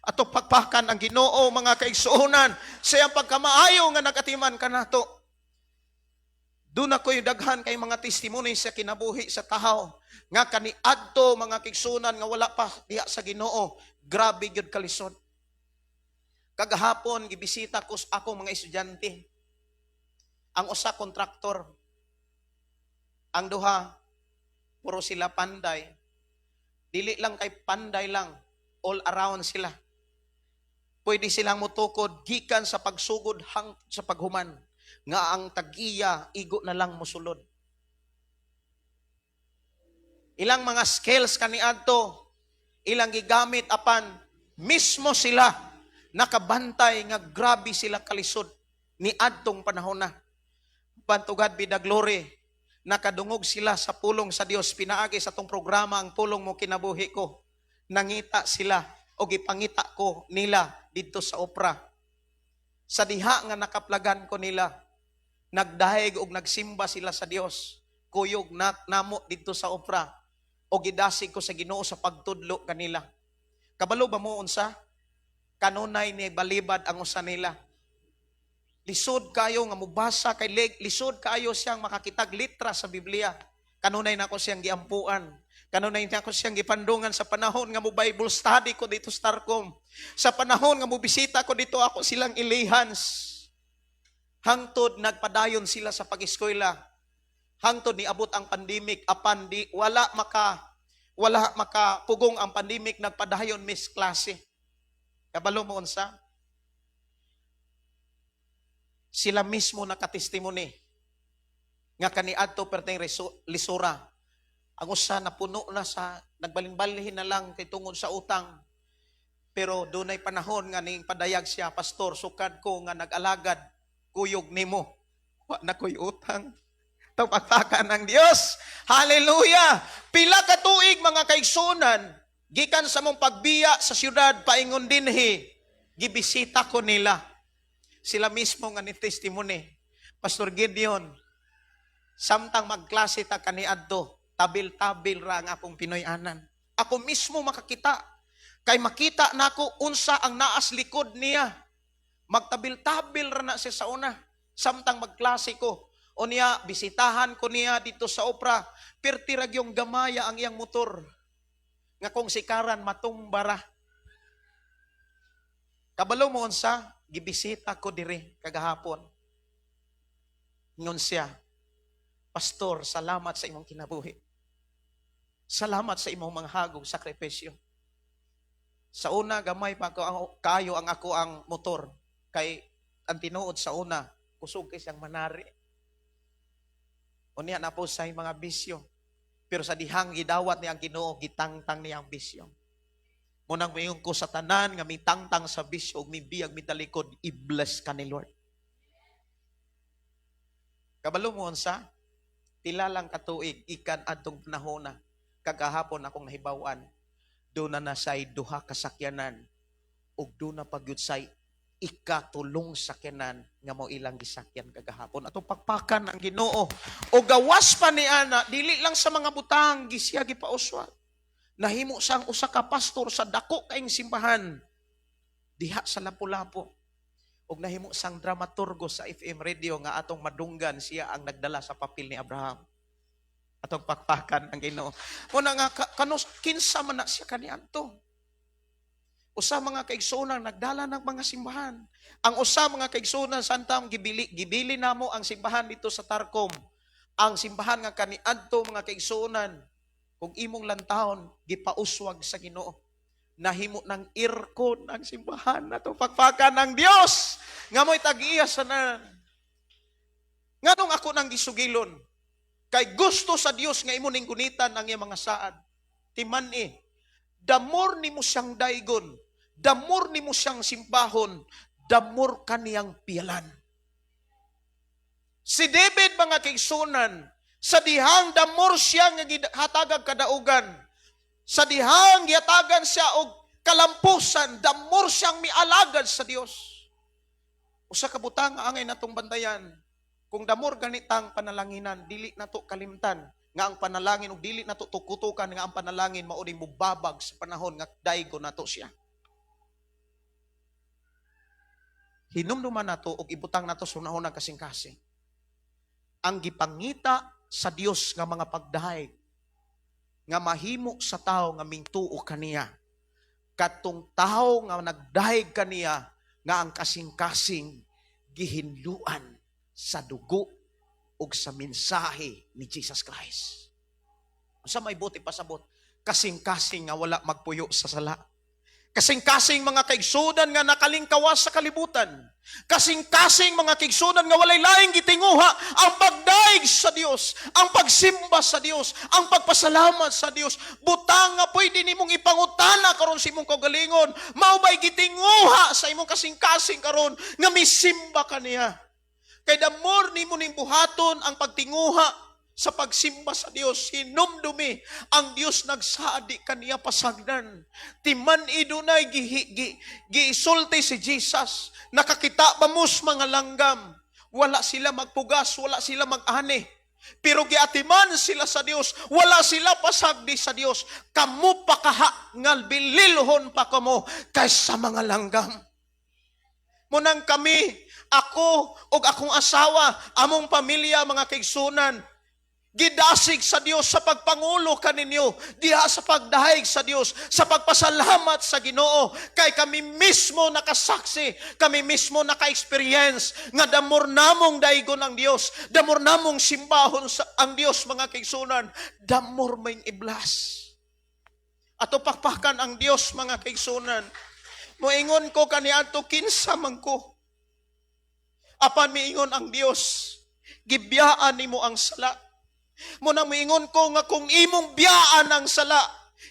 Ato pagpakan ang Ginoo, mga kaigsuonan, sa iyang pagkamaayo nga nagatiman kanato. Doon ako'y daghan kay mga testimony sa kinabuhi sa tahaw nga kaniadto, mga kaigsuonan, nga wala pa diha sa Ginoo, grabe gyud kalisod. Kagahapon gibisita ko sa akong mga estudyante. Ang usa kontraktor, ang duha puro sila panday. Dili lang kay panday lang, all around sila. Pwede silang mutukod gikan sa pagsugod hangtod sa paghuman, nga ang tag-iya igo na lang mosulod. Ilang mga skills kaniadto ilang gigamit apan mismo sila nakabantay nga grabe sila kalisod ni adtong panahon na. But to God be the glory, nakadungog sila sa pulong sa Dios pinaagi sa atong programa ang Pulong Mo Kinabuhi Ko. Nangita sila o gipangita ko nila didto sa opera. Sa diha nga nakaplagan ko nila, nagdahig og nagsimba sila sa Dios. Kuyog na namo didto sa opera o gidasig ko sa Ginoo sa pagtudlo kanila. Kabalo ba mo unsa? Kanunay ni balibad ang usa nila. Lisod kayo nga mubasa kay lisod kayo siyang makakitag litra sa Biblia. Kanunay nako siyang giampuan. Kanunay nako siyang gipandungan sa panahon nga mo Bible study ko dito sa Starcom. Sa panahon nga mo bisita ko dito, ako silang ilihans. Hangtod nagpadayon sila sa pag-eskwela. Hangtod niabot ang pandemic, apan di wala makapugong ang pandemic, nagpadayon miss klase. Kabalo mo unsa? Sila mismo nakatestimony nga kaniadto perteng lisura. Ang usa napuno na sa nagbalin-balhin na lang kay tungod sa utang. Pero dunay panahon nga ning padayag siya, "Pastor, sukad ko nga nag-alagad, kuyog nimo. Wa na ko'y utang." Tupakpakan ng Dios. Hallelujah! Pila ka tuig, mga kaigsunan, gikan sa mong pagbiya sa syudad paingon dinhi, gibisita ko nila. Sila mismo nga ni testimony. "Pastor Gideon, samtang magklase ta kaniadto, tabil-tabil ra ang akong Pinoy-anan. Ako mismo makakita. Kay makita nako unsa ang naas likod niya. Magtabil-tabil ra na siya sa una. Samtang magklase ko. O niya, bisitahan ko niya dito sa Opra. Pirti ra gyung gamaya ang iyang motor. Nga kung sikaran, matumba ra. Kabalo mo unsa, gibisita ko dire kagahapon. Ingon siya, 'Pastor, salamat sa imong kinabuhi. Salamat sa imong mga hagong sakripisyo. Sa una, gamay pa ko ang, kayo ang ako ang motor. Kay ang tinuod sa una, kusog kay siyang manari. Unya na po sa mga bisyo. Pero sa dihang gidawat niya ang Ginoo, gitangtang niya ang bisyo. Munang mayon ko sa tanan nga mitangtang sa bisyo ug mibiyag mitalikod, i-bless ka ni Lord. Kabalo mo unsa? Pila lang katuig ikan adtong panahona, kagahapon akong nahibaw-an, doon na say duha ka sakyanan ug doon na pagyud say ikatulong sakyanan nga mao ilang gisakyan kagahapon. Atong pakpakan ang Ginoo. O gawas pa ni ana, dili lang sa mga butang gisiya gipauswag. Nahimo sang usa ka pastor sa dako kaayong simbahan diha sa Lapu-Lapu. Ug nahimo sang dramaturgo sa FM radio nga atong madunggan, siya ang nagdala sa papel ni Abraham. Atong pakpakan ang Ginoo. Muna nga kanus kinsa man na siya kaniadto. Usa, mga kaigsuonan, nagdala ng mga simbahan. Ang usa, mga kaigsuonan, santang gibili gibili namo ang simbahan dito sa Tarcom. Ang simbahan nga kaniadto, mga kaigsuonan, kung imong lantawon, gipauswag sa Ginoo. Nahimo ng aircon ang simbahan nato. Pakpakan ng Dios nga mo'y tag-iya sa nan. Nganong ako nang gisugilon? Kay gusto sa Dios nga imo ning gunitan ang iyang mga saad. Timan-i, the more nimo siyang daygon, the more nimo siyang simbahon, the more kaniyang piyalan. Si David, mga kaigsunan, sa dihang the more siya nga gihatagag kadaugan, sa dihang gihatagan siya og kalampusan, the more siyang mialagad sa Dios. Usa ka butang nga angay natong bantayan, kung the more ganitang panalanginan, dili nato kalimtan nga ang panalangin ug dili nato tukutukan nga ang panalangin mao ni mubabag sa panahon nga daygo nato siya. Hinumduman nato og ibutang nato sa unahon kasing-kasing. Ang gipangita sa Dios nga mga pagdahig nga mahimo sa tao nga mingtuo kaniya. Katong tao nga nagdahig kaniya nga ang kasing-kasing gihinluan sa dugo ug sa mensahe ni Jesus Christ. Unsa may buti pasabot? Kasing-kasing nga wala magpuyo sa sala. Kasing-kasing, mga kaigsunan, nga nakalingkawas sa kalibutan. Kasing-kasing, mga kaigsunan, nga walay laing gitinguha ang pagdaig sa Dios, ang pagsimba sa Dios, ang pagpasalamat sa Dios. Butang nga pwede nimong ipangutana karon sa imong kaugalingon, mao bay gitinguha sa imong kasing-kasing karon nga misimba ka niya? Kay the more nimo ning buhaton ang pagtinguha sa pagsimba sa Dios, hinumdumi ang Dios nagsaad di kaniya pasagdan. Timan idunay giisulti si Jesus, "Nakakita ba mos mga langgam? Wala sila magpugas, wala sila mag-ani. Pero giatiman sila sa Dios, wala sila pasagdi sa Dios. Kamo pa kaha nga bililhon pa kamo kaysa mga langgam." Munang kami, ako ug akong asawa, among pamilya, mga kaigsunan, gidasig sa Dios sa pagpangulo kaninyo diha sa pagdahig sa Dios, sa pagpasalamat sa Ginoo, kay kami mismo nakasaksi, kami mismo naka-experience nga the more namong daygon ang Dios, the more namong simbahon sa ang Dios, mga kaigsunan, the more may i-bless. Ato pakpakan ang Dios, mga kaigsunan. Moingon ko kaniadto, kinsa man ko? Apan miingon ang Dios, gibiyaan nimo ang sala. Mao na miingon ko nga kung imong biyaan ang sala,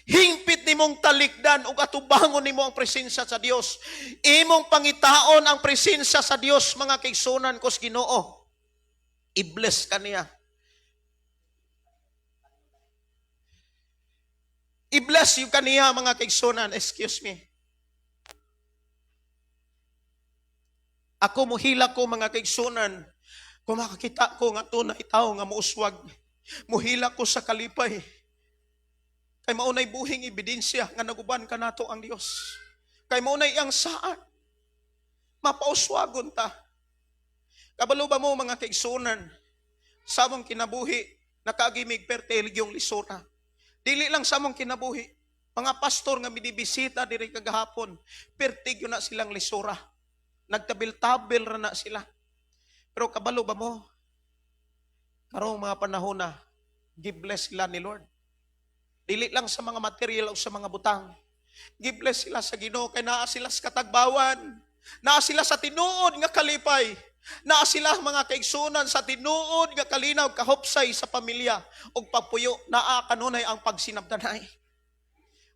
hingpit nimong talikdan ug atubangon nimo ang presensya sa Dios. Imong pangitaon ang presensya sa Dios, mga kaigsunan ko sa Ginoo. I-bless ka niya. I-bless you kaniya, mga kaigsunan. Excuse me. Ako muhila ko, mga kaigsunan, kung makakita ko nga tunay tao nga muuswag, muhila ko sa kalipay. Kay maunay buhing ebidensya nga naguban ka nato ang Dios. Kay maunay ang saan. Mapauswagon ta. Kabalo ba mo, mga kaigsunan, sa among kinabuhi, nakaagimig pertelig yung lisura. Dili lang sa among kinabuhi. Mga pastor nga midibisita diri kagahapon, pertig yun na silang lisura. Nagtabil-tabil ra na sila. Pero kabalo ba mo? Karong mga panahon na, give-bless sila ni Lord. Dili lang sa mga material o sa mga butang. Give-bless sila sa Ginoo kay naa sila sa katagbawan. Naa sila sa tinuod nga kalipay. Naa sila, mga kaigsunan, sa tinuod nga kalinaw, kahupsay sa pamilya ug pagpuyo, naa kanunay ang pagsinabdanay.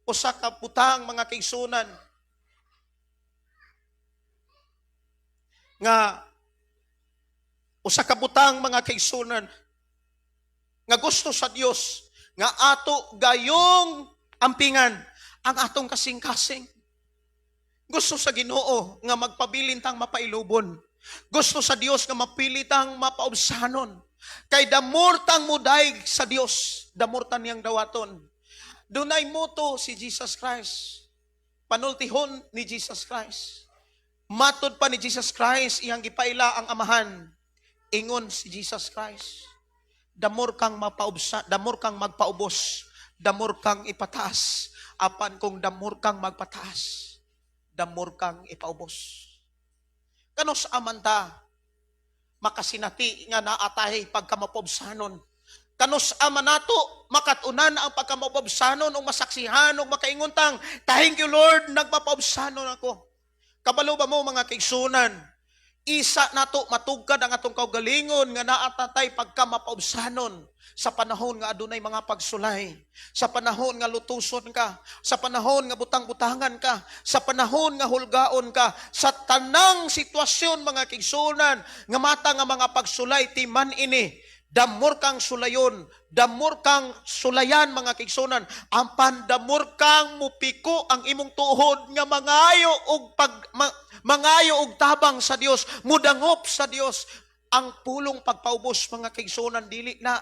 Usa ka butang, mga kaigsunan, nga usa ka butang, mga kaigsunan, nga gusto sa Dios nga ato gayong ampingan ang atong kasing-kasing. Gusto sa Ginoo nga magpabilin tang mapailubon. Gusto sa Dios nga mapili tang mapaubsanon. Kay damor tang mudaig sa Dios, damor ta niyang dawaton. Dunay moto si Jesus Christ. Panultihon ni Jesus Christ. Matod pa ni Jesus Christ, iyang gipaila ang Amahan. Ingon si Jesus Christ, damor kang mapaubsa, damor kang magpaubos, damor kang ipataas. Apan kung damor kang magpataas, damor kang ipaubos. Kanos amanta makasinati nga naatay pagkamapobsanon? Kanos ama nato makatunan ang pagkamapobsanon o masaksihan o makainguntang, "Thank you, Lord, nagpapaubsanon ako"? Kabalo ba mo, mga kaigsunan, isa nato matugkad ang atong kaugalingon nga naatatay pagkamapaubsanon sa panahon nga adunay mga pagsulay, sa panahon nga lutuson ka, sa panahon nga butang-butangan ka, sa panahon nga hulgaon ka, sa tanang sitwasyon, mga kaigsunan, nga mata nga mga pagsulay, timan ini, damor kang sulayon, damor kang sulayan, mga kaigsunan, ampan damor kang mupiko ang imong tuhod nga mangayo og tabang sa Dios, mudangop sa Dios. Ang pulong pagpaubos, mga kaigsunan, dili na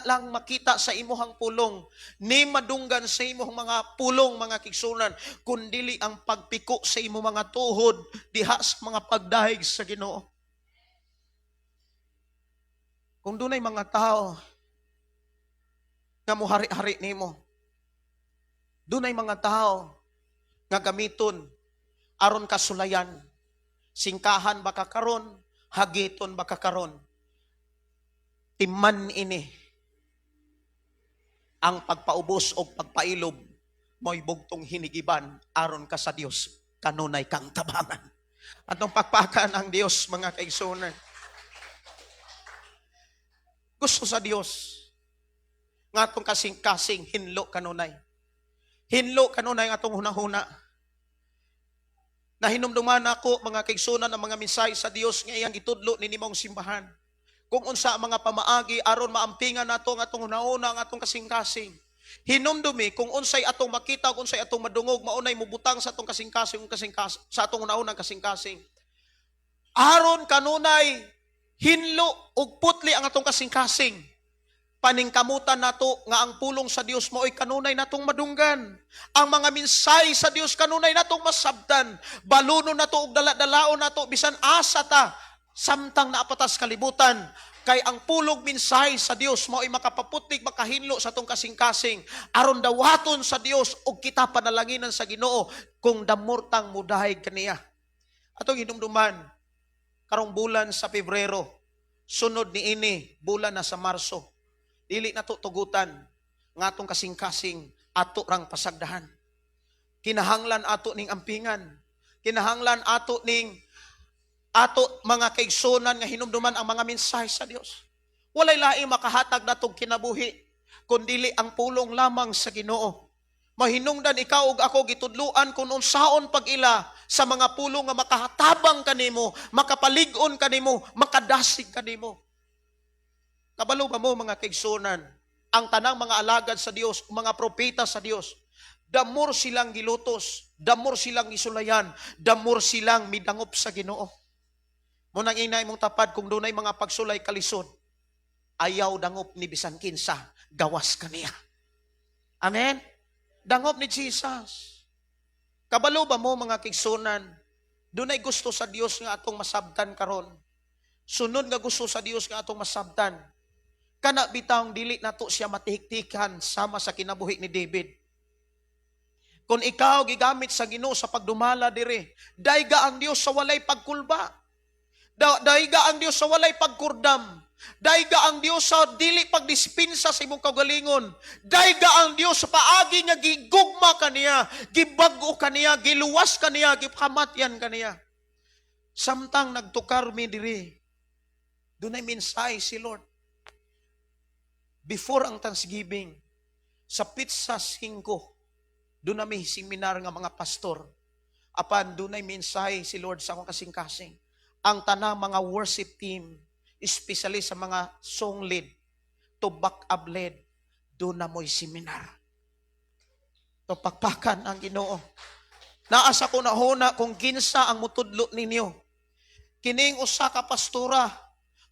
lang makita sa imuhang pulong, ni madunggan sa imong mga pulong, mga kaigsunan, kundili ang pagpiko sa imong mga tuhod diha sa mga pagdahig sa Ginoo. Kung dunay mga tao nga muhari-hari nimo, dunay mga tao nga gamiton aron kasulayan, singkahan ba ka karon, hagiton ba ka karon, timan ini ang pagpaubos o pagpailob mo'y bugtong hinigiban aron ka sa Dios kanunay kang tabangan. Atong pakpakan ang Dios, mga kaigsuonan. Gusto sa Dios nga atong kasing-kasing hinlo kanunay. Hinlo kanunay ang atong hunahuna. Nahinumduman ako, mga kaigsunan, ang mga mensahe sa Dios nga iyang gitudlo ni nimong simbahan. Kung unsa ang mga pamaagi aron maampingan nato ang atong hunahuna, ang atong kasing-kasing. Hinumdumi kung unsay atong makita, kung unsay atong madungog, maunay mubutang sa atong kasing-kasing, sa atong hunahuna kasing-kasing. Aron kanunay hinlo ug putli ang atong kasing-kasing. Paningkamutan nato nga ang pulong sa Dios mao'y kanunay natong madunggan. Ang mga mensahe sa Dios kanunay natong masabtan. Baluno nato ug dala-dalaon nato bisan asa ta samtang naapatas kalibutan. Kay ang pulong mensahe sa Dios mao'y makapaputlig, makahinlo sa atong kasing-kasing aron dawaton sa Dios ug kita panalanginan sa Ginoo kung damurtang mudahig kaniya. Atong hinumduman karong bulan sa Pebrero, sunod ni ini bulan na sa Marso. Dili na to tugutan nga atong kasing-kasing ato rang pasagdahan. Kinahanglan ato ning ampingan. Kinahanglan ato ning Ato, mga kaigsunan, nga hinumduman ang mga mensahe sa Dios. Walay laing makahatag natong kinabuhi kundili ang pulong lamang sa Ginoo. Mahinungdan ikaw ug ako gitudluan kung unsaon pag-ila sa mga pulong nga makahatabang kanimo, makapalig-on kanimo, makadasig kanimo. Kabalo ba mo, mga kaigsunan, ang tanang mga alagad sa Dios, mga propeta sa Dios, the more silang gilutos, the more silang gisulayan, the more silang midangop sa Ginoo. Mao nang ingna imong tapad kung dunay mga pagsulay kalisod, ayaw dangop ni bisan kinsa, gawas kaniya. Amen? Dangop ni Jesus. Kabalo ba mo, mga kaigsunan, dunay gusto sa Dios nga atong masabtan karon? Sunod nga gusto sa Dios nga atong masabtan. Kana bitawng dili nato siya matihik-tikan sama sa kinabuhi ni David. Kung ikaw gigamit sa Ginoo sa pagdumala dire, dayga ang Dios sa walay pagkulba. Dayga ang Dios sa walay pagkurdam. Dayga ang Dios sa dili pagdispinsa sa imong kaugalingon. Dayga ang Dios sa paagi nga gigugma kaniya, gibag-o kaniya, giluwas kaniya, gipamatyan kaniya. Samtang nagtukar mi diri, dunay mensahe si Lord. Before ang Thanksgiving, sa petsa 5, duna mi seminar nga mga pastor. Apan dunay mensahe si Lord sa akong kasing-kasing. Ang tanang mga worship team, especially sa mga song lead, to back up lead, duna mo'y seminar. To pakpakan ang Ginoo. Naa sa ko nahuna kung kinsa ang mutudlo ninyo. Kining usa ka pastora,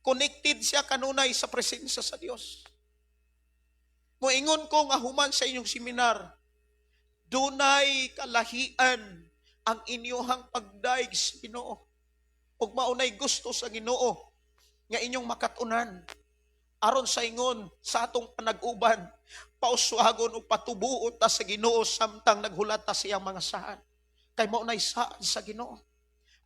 connected siya kanunay sa presensya sa Dios. Moingon ko nga human sa inyong seminar, dunay kalahian ang inyuhang pagdaig sa Ginoo. Ug maunay gusto sa Ginoo nga inyong makatunan aron sa ingon sa atong panag-uban, pauswagon ug patubuon ta sa Ginoo samtang naghulat ta sa iyang mga saad. Kay maunay saad sa Ginoo.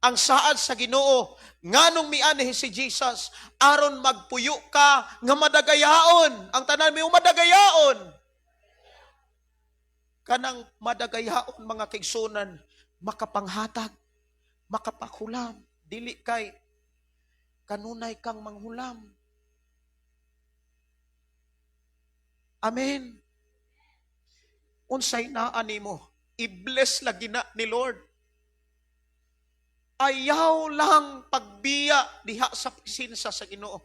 Ang saad sa Ginoo nganong mianhi si Jesus aron magpuyo ka nga madagayaon. Ang tanan mo, madagayaon. Kanang madagayaon, mga kaigsunan, makapanghatag, makapakhulam, dili kay kanunay kang manghulam. Amen. Unsay naa nimo, i-bless lagi na ni Lord. Ayaw lang pagbiya diha sa presensya sa Ginoo.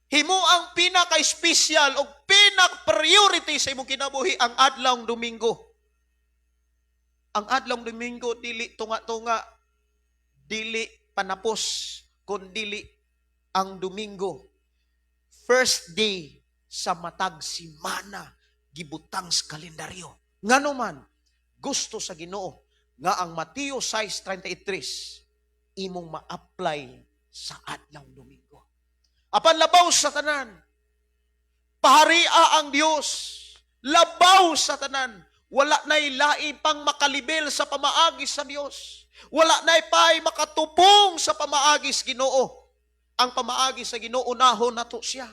Himo ang pinaka-special o pinaka-priority sa imong kinabuhi ang adlawng Domingo. Ang adlawng Domingo dili tunga-tunga, dili panapos, kun dili ang Domingo. First day sa matag simana gibutang sa kalendaryo. Ngano man gusto sa Ginoo nga ang Mateo 6:33 imong ma-apply sa adlaw Domingo. Apan labaw sa tanan, paharia ang Dios. Labaw sa tanan, wala na'y lain pang makalibil sa pamaagi sa Dios. Wala na'y pay makatupong sa pamaagi sa Ginoo. Ang pamaagi sa Ginoo, nahon nato siya.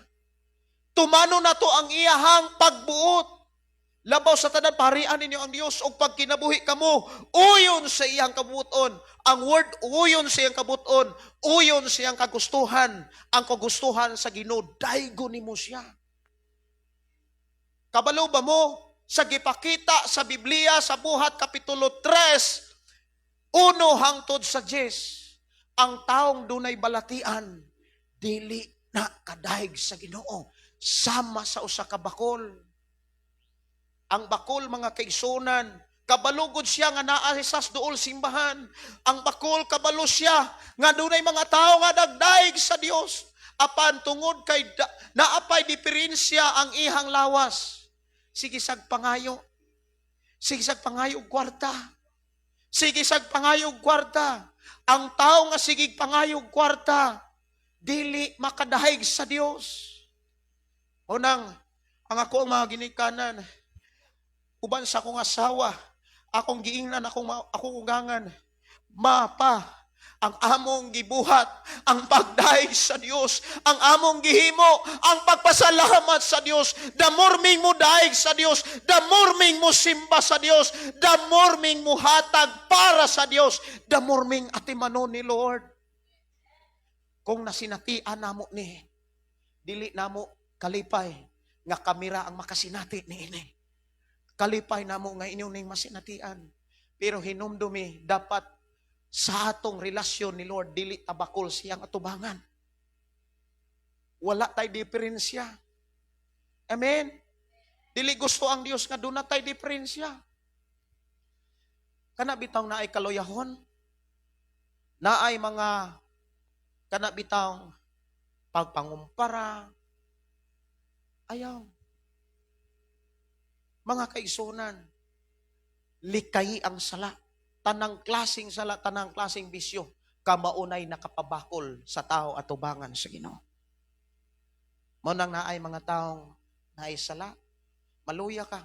Tumano nato ang iyahang pagbuot. Labaw sa tanan, paharian ninyo ang Dios ug pagkinabuhi kamo uyon sa iyang kabuoton. Ang word uyon sa iyang kabuoton, uyon sa iyang kagustuhan. Ang kagustuhan sa Ginoo, daygo nimo siya. Kabalo ba mo sa gipakita sa Biblia sa Buhat kapitulo 3, 1 hangtod sa 10, ang taong dunay balatian dili na kadayeg sa Ginoo, sama sa usa ka bakol. Ang bakol, mga kaigsunan, kabalugod siya nga naa sa duol simbahan. Ang bakol, kabalo siya nga dunay mga tao nga nagdaig sa Dios. Apan tungod kay naapay diferensya ang ihang lawas. Sige sag pangayo. Sige sag pangayo og kwarta. Sige sag pangayo og kwarta. Ang tao nga sige pangayo og kwarta, dili makadahig sa Dios. Unang, ang ako ang mga ginikanan, uban sa akong asawa, akong giingnan, akong ugangan, mapa, ang among gibuhat, ang pagdaig sa Dios, ang among gihimo, ang pagpasalamat sa Dios. The more ming mo daig sa Dios, the more ming mo simba sa Dios, the more ming mo hatag para sa Dios, the more ming atimanon ni Lord. Kung nasinatian namo ni, dili namo kalipay nga kamera ang makasinati ni ini. Kalipay namo nga inyo ning masinatian. Pero hinumdumi, dapat sa atong relasyon ni Lord, dili tabakol siyang atubangan. Wala tay diferensya. Amen? Dili gusto ang Dios nga doon na tay diferensya. Kana bitaw naay kaluyahon, naay mga kana bitaw pagpangumpara, ayaw. Mga kaigsunan, likay ang sala. Tanang klaseng sala, tanang klaseng bisyo, kamaunay nakapabakol sa tao at tubangan sa Ginoo. Mao nang naay mga taong naay sala, maluya ka.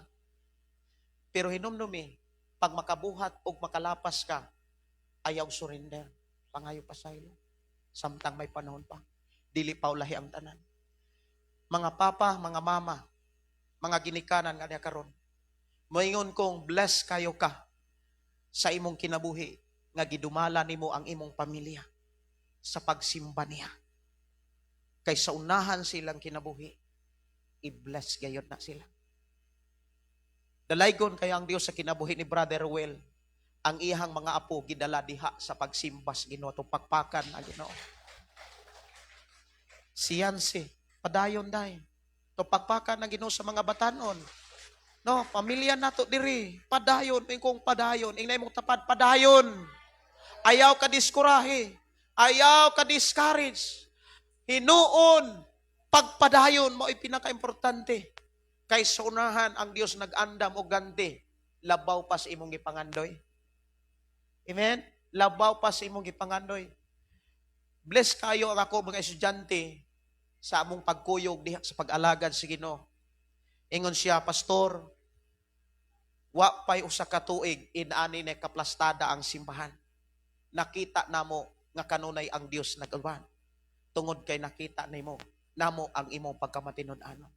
Pero hinumdumi, pag makabuhat o makalapas ka, ayaw surrender. Pangayo pa sa ilo. Samtang may panahon pa. Dili pa ulahi ang tanan. Mga papa, mga mama, mga ginikanan nga niya karon. Moingon kong bless kayo ka sa imong kinabuhi nga gidumala nimo ang imong pamilya sa pagsimba niya. Kay sa unahan silang kinabuhi, i-bless gayod na sila. Dalaygon kay ang Dios sa kinabuhi ni Brother Ruel. Ang iyang mga apo gidala diha sa pagsimba sa Ginoo, pakpakan ang Ginoo. Siyanse, padayon day. To pakpakan ang Ginoo sa mga batanon. No, pamilya nato diri, padayon, kung padayon, ingnay mong tapad, padayon. Ayaw ka diskurahe, ayaw ka discourage. Hinuon, pagpadayon mo ay pinakaimportante. Kay sa unahan ang Dios nag-andam og ganti, labaw pa sa imong gipangandoy. Amen? Labaw pa sa imong gipangandoy. Bless kayo ang ako mga estudyante sa among pagkuyog diha sa pag-alagad sa Ginoo. Ingon siya, "Pastor, wa pay usa ka tuig inaani na kaplastada ang simbahan. Nakita namo nga kanunay ang Dios nag-uban. Tungod kay nakita nimo namo ang imong pagkamatinud-anon."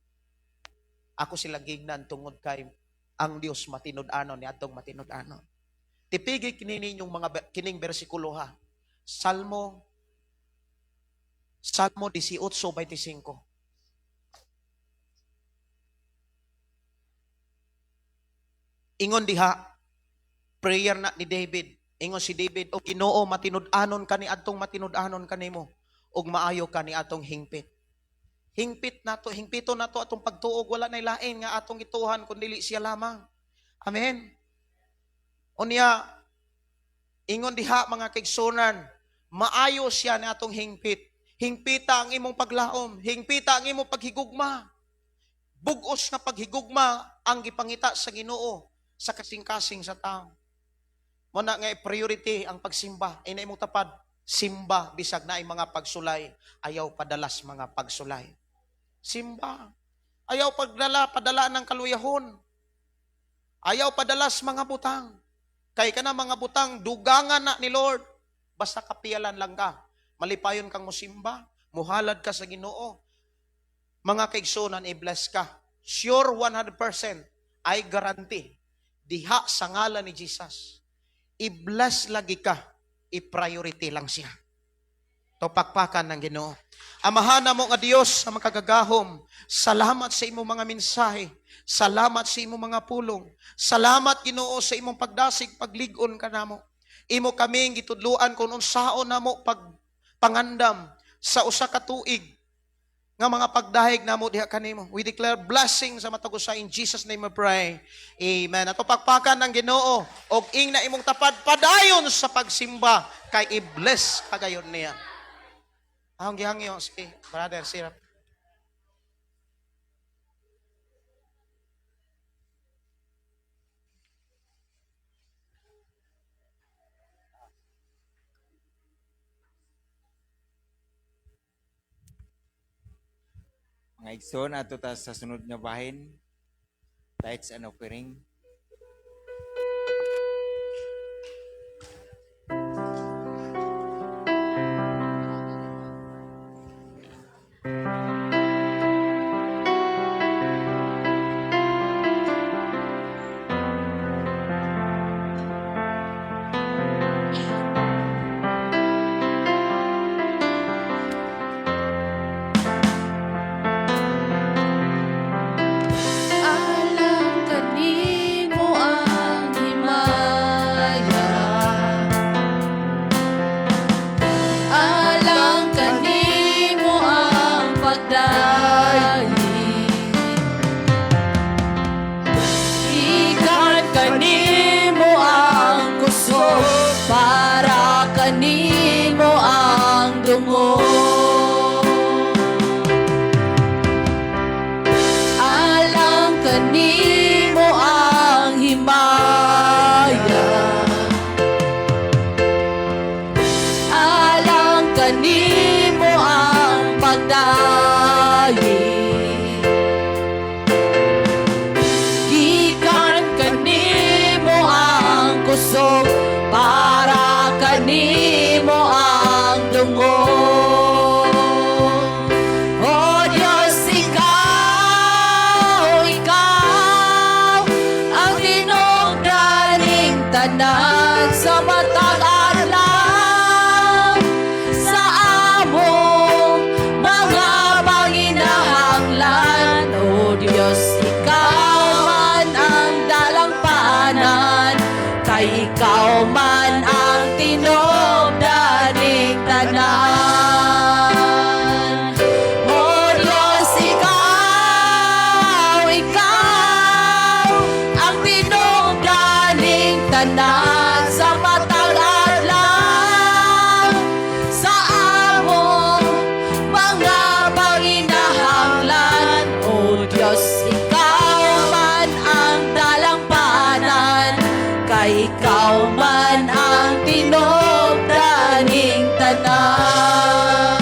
Ako silang gignan tungod kay ang Dios matinud-anon ni atong matinud-anon. Tipigi kini ninyong mga kining bersikulo ha. Salmo 18:25. Ingon diha, prayer na ni David. Ingon si David, "O Ginoo, matinud-anon ka ni adtong matinud-anon kanimo ug maayo ka ni atong hingpit." Hingpit nato, hingpito nato atong pagtuog, wala nay lain nga atong ituhan kun dili siya lamang. Amen. Unya, ingon diha mga kaigsunan, maayo siya ni atong hingpit. Hingpita ang imong paglaom, hingpita ang imong paghigugma. Bugos nga paghigugma ang gipangita sa Ginoo sa kasing-kasing sa tao. Mo na nga priority ang pagsimba. Ina imong tapad, simba bisag na mga pagsulay, ayaw padalas mga pagsulay. Simba. Ayaw pagdala, padala ng kaluyahon. Ayaw padalas mga butang. Kay kana mga butang, dugangan na ni Lord. Basta kapiyalan lang ka. Malipayon kang musimba, muhalad ka sa Ginoo. Mga kaigsunan, i-bless ka. Sure 100%, I guarantee, diha sa ngalan ni Jesus, i-bless lagi ka, i-priority lang siya. Topakpakan ng Ginoo. Amahan mo nga Dios sa makagagahom, salamat sa imong mga mensahe, salamat sa imong mga pulong, salamat Ginoo sa imong pagdasig, paglig-on kanamo. Imo kaming gitudluan kung unsaon namo pagpangandam sa usa ka tuig nga mga pagdahig namo diha kanimo. We declare blessing sa matag usa in Jesus name we pray. Amen. Ato pakpakan ng Ginoo og ingna imong tapad padayon sa pagsimba kay i-bless kagayon niya. Ahong gihangyo si brother Sirap. Mga igsoon, ato ta sa sunod nga bahin, tithes and offering. pagdayi. Gikan kanimo ang kusog, para kanimo ang dungog. Alang kanimo ang himaya, alang kanimo ang pagdayi. Gikan kanimo ang kusog, para kanimo ang dungog. O Diyos, ikaw, ikaw ang tinugdaning tanan sa matag adlaw sa among mga panginahanglan. O Diyos, ikaw man ang dalampanan, kay ikaw man ang tinugdaning tanan. O Diyos, ikaw, ikaw ang tinugdaning tanan sa matag adlaw sa among mga panginahanglan. O Diyos, ikaw man ang dalampanan, kay ikaw man ang tinugdaning tanan.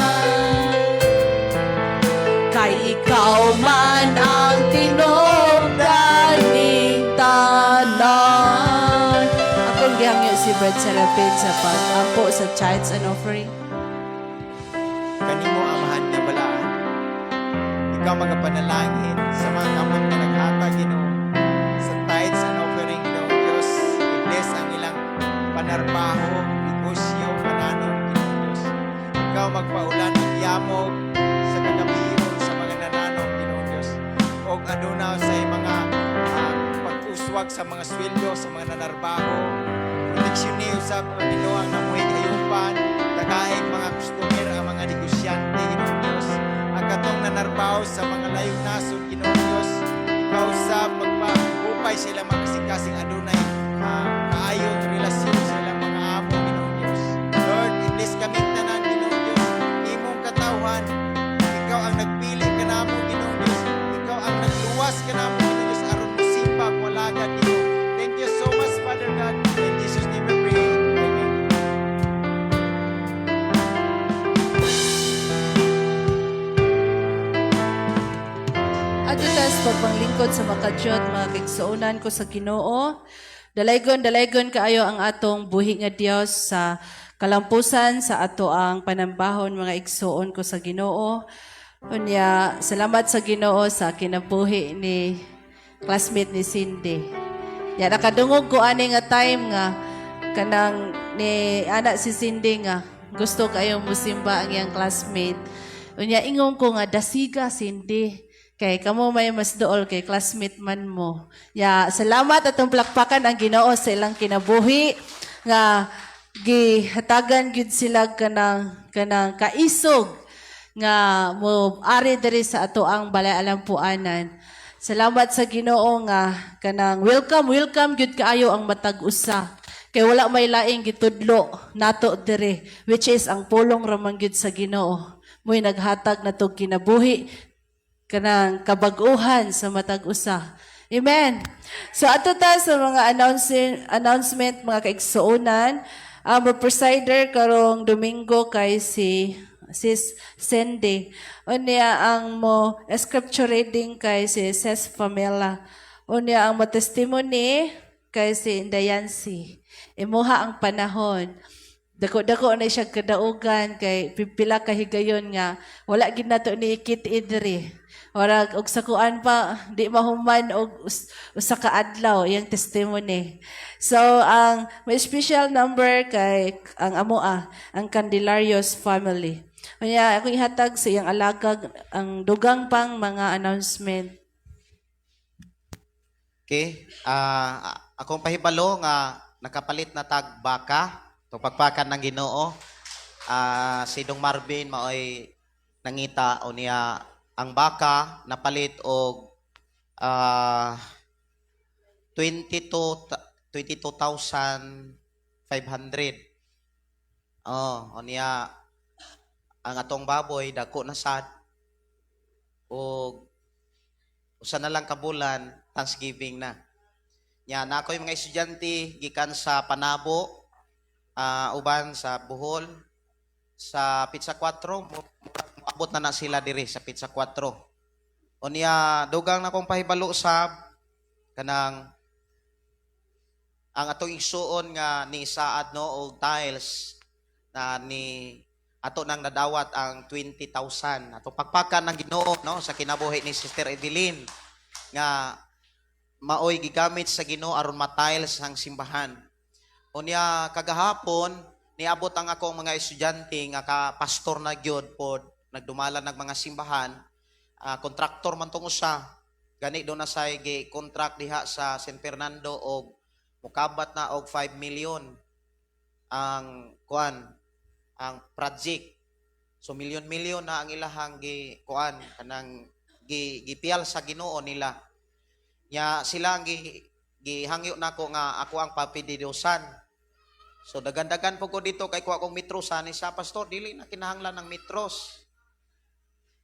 Kay ikaw man ang tinugdaning tanan. Akong gihangyo si Brad Serapin sa pag-ampo sa tithes and offering. Kanimo, Amahan nga balaan. Ikaw magapanalangin sa mga kamot nga naghatag, Ginoo, sa tithes and offering, Ginoo Diyos. I-bless ang ilang panarbaho, negosyo, pananom, Ginoo Diyos. Ikaw magpaulan ng yamog sa kagabion sa mga nananom, Ginoo Diyos. Og aduna sa mga pag-uswag sa mga sweldo sa mga nanarbaho. Proteksyon niyo sa Ginoo ang namuhig hayupan, dagaig mga customer ang mga negosyante, Ginoo Diyos. Ang katong nanarbaho sa mga layong nasod, Ginoo Diyos, ikaw sa magpahupay sila makasing-kasing adunay kaayong relasyon sa ilang mga amo, Ginoo Diyos. Lord, i-bless kaming tanan, Ginoo Diyos. Imong katawhan, ikaw ang nagpili kanamo, Ginoo Diyos. Ikaw ang nagluwas kanamo, Ginoo Diyos, aron mosimba moalagad nimo. Thank you so much, Father God. In Jesus' name we pray. Amen. Adto ta sa pagpanglingkod sa makadiyot, mga kaigsuonan ko sa Ginoo. Dalaygon, dalaygon kaayo ang atong buhi nga Dios sa kalampusan sa ato ang panambahon, mga igsuon ko sa Ginoo. Unya, salamat sa Ginoo sa kinabuhi ni classmate ni Cindy. Ya nakadungog ko ani nga time nga kanang ni ana si Cindy nga gusto kayo musimba ang iyang classmate. Unya ingon ko nga dasiga, Cindy. Kay kamo may mas dool kay classmate man mo. Ya, salamat, atong plakpakan ang Ginoo sa ilang kinabuhi nga gihatagan gyud sila kanang kaisog nga mo ari diri sa ato ang balay alampuanan. Salamat sa Ginoo nga kanang welcome, welcome gyud kaayo ang matag usa. Kay wala may laing gitudlo nato diri, which is ang pulong ra man gyud sa Ginoo. Mo'y naghatag nato kinabuhi kanang kabag-uhan sa matag usa. Amen. So ato ta sa mga announcement, mga kaigsuonan. Ang presider karong Domingo kay si Sis Cindy. Unya ang mo scripture reading kay si Sis Pamela. Unya ang mo testimony kay si Indayansi. Imuha ang panahon. Dako-dako na siya kadaugan kay pipila ka higayon nga wala gid nato ni ikit idri. Warag og sa kuan pa di mahuman og usa ka adlaw iyang testimony. So ang may special number kay ang amoa, ang Candelarios family. Kanya ako ihatag sa iyang alagag ang dugang pang mga announcement. Okay. Akong pahibalo nga nakapalit na tag baka. To pagpakan ng Ginoo. Si Dong Marvin maoy nangita. Unya ang baka napalit og 22 22,500. Oh, unya ang atong baboy dako na sad og usa na lang ka bulan, Thanksgiving na. Nya na ako'y mga estudyante gikan sa Panabo, uban sa Bohol, sa Petsa 4, moabot na na sila diri sa Petsa 4. Unya dugang na kong pahibalo sab kanang ang atong igsuon nga ni saad, no, og tiles na ni ato nang nadawat ang 20,000. Atong pakpakan ng Ginoo, no, sa kinabuhi ni Sister Evelyn nga maoy gigamit sa Ginoo aron ma-tiles ang simbahan. Unya kagahapon niabot ang akong mga estudyante nga ka pastor na gyud pod, nagdumala nag mga simbahan, kontraktor man tong usa gani do na say gi contract diha sa San Fernando og mukabat na og 5 million ang kuan, ang project. So milyon-milyon na ang ilahang gi kuan, kanang gi gipiyal sa Ginoo nila. Nya sila ang gi gihangyo nako nga ako ang papididosan. So dagan-dagan po ko dito kay kuha kong metro sa ni sa pastor, dili na kinahanglan ng metros.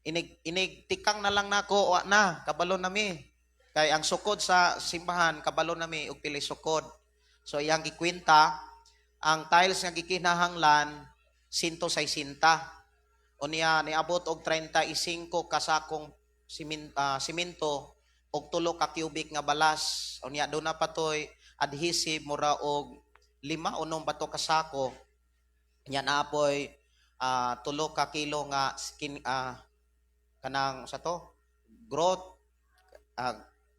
Inig inig tikang na lang nako, wa na kabalo nami. Kay ang sukod sa simbahan, kabalo nami og pili sukod. So iyang gikwenta ang tiles nga gikinahanglan 160. Unya niabot og 35 kasakong simento og 3 ka cubic nga balas. Unya do na patoy adhesive, mura og 5 o 6 bato kasako. Nya naapoy 3 ka kilo nga skin, kanang sa to growth,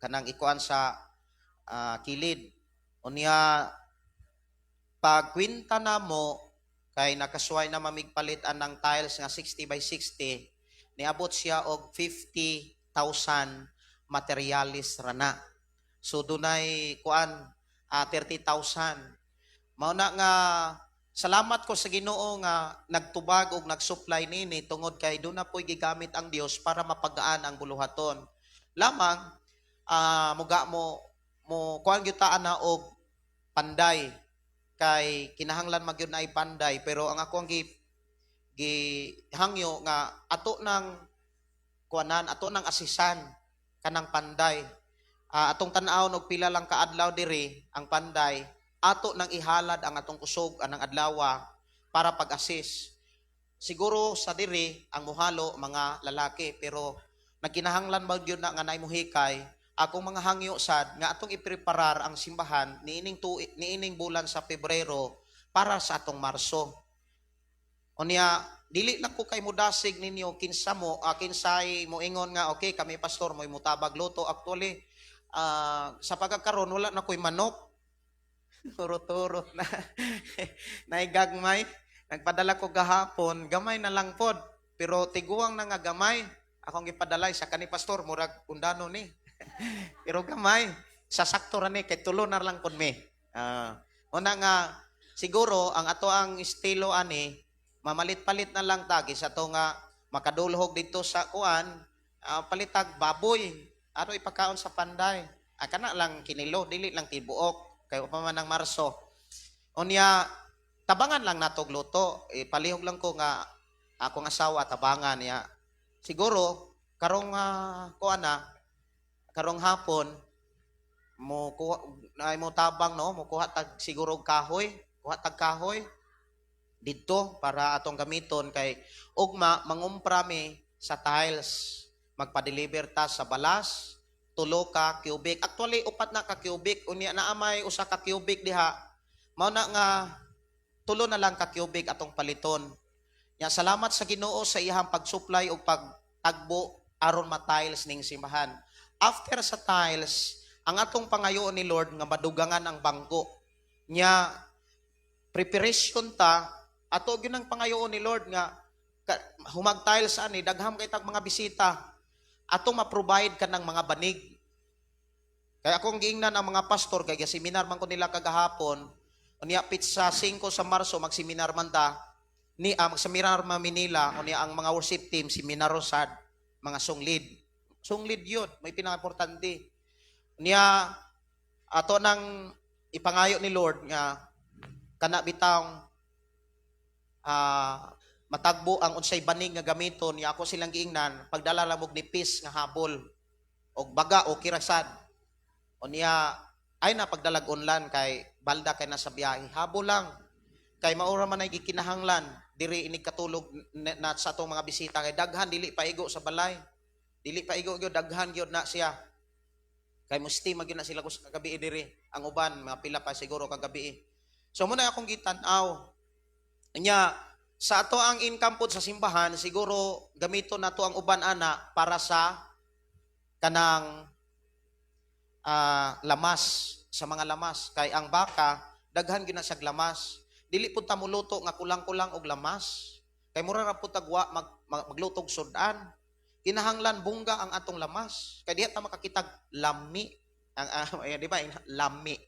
kanang ikuan sa kilid. Unya pagkwinta namo kay nakasuway na mamigpalit ang tiles nga 60 by 60, niabot siya og 50,000 materialis rana. So dunay kuan, 30,000. Mao na nga salamat ko sa Ginoo nga nagtubag og nagsupply nini tungod kay doon na po'y gigamit ang Dios para mapagaan ang buluhaton. Lamang muga mo mo kuan gyud ta ana og panday kay kinahanglan magyud na ay panday, pero ang ako ang gi gihangyo nga ato nang kuanan, ato nang asisan kanang panday. Atong tan-awon og pila lang kaadlaw diri ang panday, ato nang ihalad ang atong kusog anang adlawa para pag-assist. Siguro sa diri ang muhalo mga lalaki, pero nagkinahanglan ba gyud na nga naay muhikay. Akong mga hangyo sad nga atong ipreparar ang simbahan niining bulan sa Pebrero para sa atong Marso. Unya dili lang ko kay mudasig ninyo kinsa mo, kinsay moingon nga okay kami pastor mo mutabag luto. Actually, sa pagkakaron wala na ko'y manok, turot-turot na naigagmay. Nagpadala ko gahapon, gamay na lang pod, pero tiguang na nga gamay akong gipadalay sa kani pastor, murag undano ni, pero gamay sa sakto ra ni kay tulo na lang pod mi. Una nga siguro ang ato ang estilo ani, mamalit-palit na lang tagi sa to nga makadulhog dito sa kuan, palitag baboy ato ipakaon sa panday. Kana lang kinilo, dili lang tibuok kay pa man ang Marso. Unya tabangan lang natog luto. E, palihog lang ko nga akong asawa tabangan niya. Siguro karong kuan na karong hapon mo kuha ay mo tabang, no, mo kuha tag siguro og kahoy, kuha tag kahoy didto para atong gamiton kay ugma mangumpra mi sa tiles, magpa-deliver ta sa balas, 3 ka cubic, actually 4 na ka cubic. Unya naa may 1 ka cubic diha, mao na nga 3 na lang ka cubic atong paliton. Nya salamat sa Ginoo sa iyang pag-supply ug pagtagbo aron ma-tiles ning simbahan. After sa tiles, ang atong pangayoon ni Lord nga madugangan ang bangko. Nya preparation ta ato gyud ang pangayoon ni Lord nga humag tiles ani, dagham kay tag mga bisita, atong ma-provide ka ng mga banig. Kaya akong giingnan ang mga pastor kay seminar man ko nila kagahapon. Unya pitsa 5 sa Marso magseminar man ta. Ni sa Miramar Manila, unya ang mga worship team si Minarosad, mga song lead. Song lead yun, may pinaka-importante. Niya ato nang ipangayo ni Lord nga kana bitawng matagbo ang unsay banig nga gamiton niya. Ako silang giingnan, pagdala lang og nipis nga habol og baga o kirasad. Unya ay na pagdalag unlan kay balda kay nasa biyahe, habol lang kay maura man ay gikinahanglan diri inig katulog na sa atong mga bisita kay daghan, dili pa igo sa balay, dili pa igo gyud, daghan gyud na siya kay musti magyud na sila kus kagabi diri. Ang uban mga pila pa siguro kagabi. So muna akong gitan-aw nya sa ato ang income pod sa simbahan, siguro gamiton nato ang uban ana para sa kanang lamas, sa mga lamas, kay ang baka daghan gyud na siyag lamas. Dili pud ta muluto nga kulang-kulang og lamas kay mura ra pud tagwa maglutog sudan. Kinahanglan bungga ang atong lamas kay diha ta makakitag lami ang di ba lami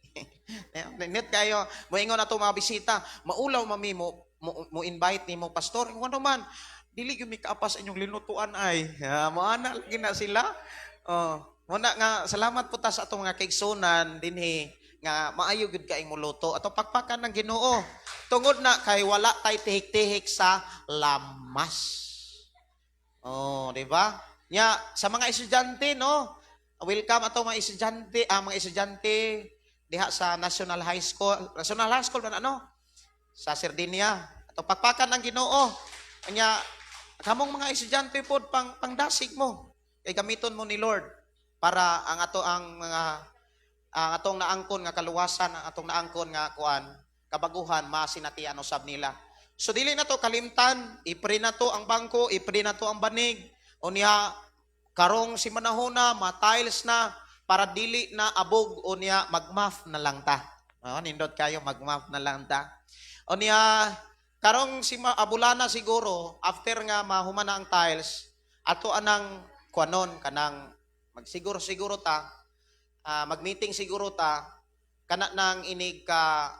net kayo. Moingon ato mga bisita, maulaw mami mo invite nimo, pastor, kung ano man dili gyud mi kaapas inyong linutuan ay. Mo ana lagi na sila. Oh, muna nga salamat po ta sa atong mga kaigsunan dinhi nga maayo gyud kaing muluto. Ato pakpakan ng Ginoo tungod na kay wala tay tihik-tihik sa lamas. Oh, di ba? Nya sa mga estudyante, no, welcome ato mga estudyante, ang mga estudyante diha sa National High School. National High School ba na, ano? Sa Sardinia. Ato pakpakan ng Ginoo. Nya kamong mga estudyante pod, pang pangdasig mo. Kay gamiton mo ni Lord para ang ato ang mga ang atong naangkon nga kaluwasan, ang atong naangkon nga kuan, kabaguhan, masinatian usab nila. So dili na to kalimtan, ipre na to ang bangko, ipre na to ang banig. Unya karong si manahona, ma-tiles na para dili na abog. Unya magmaf na lang ta. Oh, nindot kayo, magmaf na lang ta. Unya karong si abulana siguro after nga mahuman na ang tiles, ato anang kuanon kanang magsiguro-siguro ta, mag-meeting siguro ta kana nang inig ka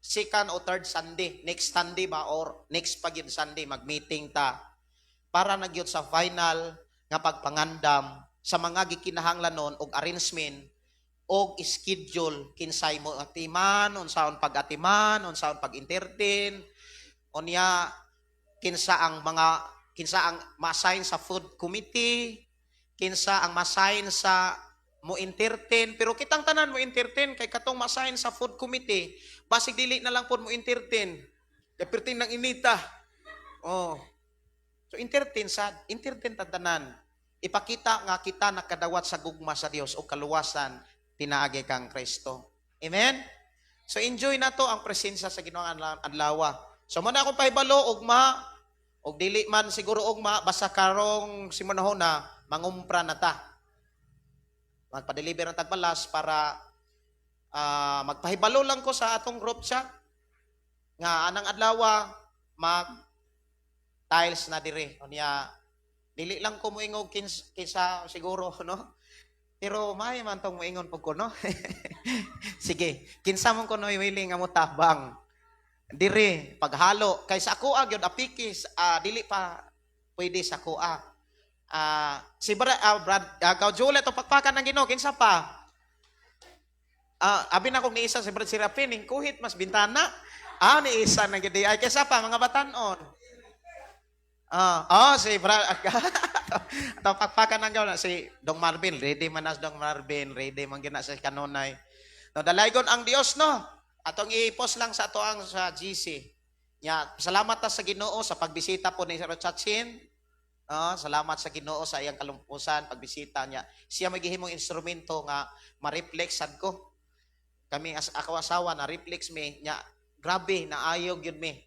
second o third Sunday, next Sunday ba or next pa gyud Sunday, mag-meeting ta para na gyud sa final nga pagpangandam sa mga gikinahanglanon og arrangement og schedule, kinsay mo atiman, unsaon pag-atiman, unsaon pag-entertain, unya kinsa ang ma-assign sa food committee, kinsa ang ma-assign sa mo entertain. Pero kitang tanan mo entertain kay katong ma-assign sa food committee, basig dili na lang pod mo entertain kay perting nang inita. Oh, so entertain sa entertain tanan, ipakita nga kita nakadawat sa gugma sa Dios o kaluwasan tinaagi kang Kristo. Amen. So enjoy na to ang presensya sa Ginoo adlaw. So mo na akong pahibalo ugma og dili man siguro ugma, basta karong simanahona mangumpra na ta, magpa-deliver ng tagbalas para magpahibalo lang ko sa atong group chat nga anang adlaw mag tiles na dire. Unya dili lang ko moingog kinsa siguro, no, pero may man tong moingon pud ko, no. Sige, kinsa man kuno willing nga motabang dire paghalo kay sa akoa gyud apikis, dili pa pwede sa akoa. Si Brad Juliet, pakpakan ng Ginoo. Kinsa pa? Abi na kong niisa si Brad Serafin, ning kuhit mas bintana. Ni isa na gyud ay. Kinsa pa, mga batanon? Oh, si Brad ato pakpakan ng Ginoo si Dong Marvin, ready man nas Dong Marvin, ready man gyud na sa kanunay. No, dalaygon ang Dios, no. Atong i-post lang sa ato ang sa GC. Nya, salamat ta sa Ginoo sa pagbisita po ni Sir Chachin. No, salamat sa Ginoo sa iyang kalumpusan pagbisita niya. Siya may gihimong instrumento nga ma-reflex sad ko. Kami as ako asawa na reflex mi nya, grabe naayo gyud mi.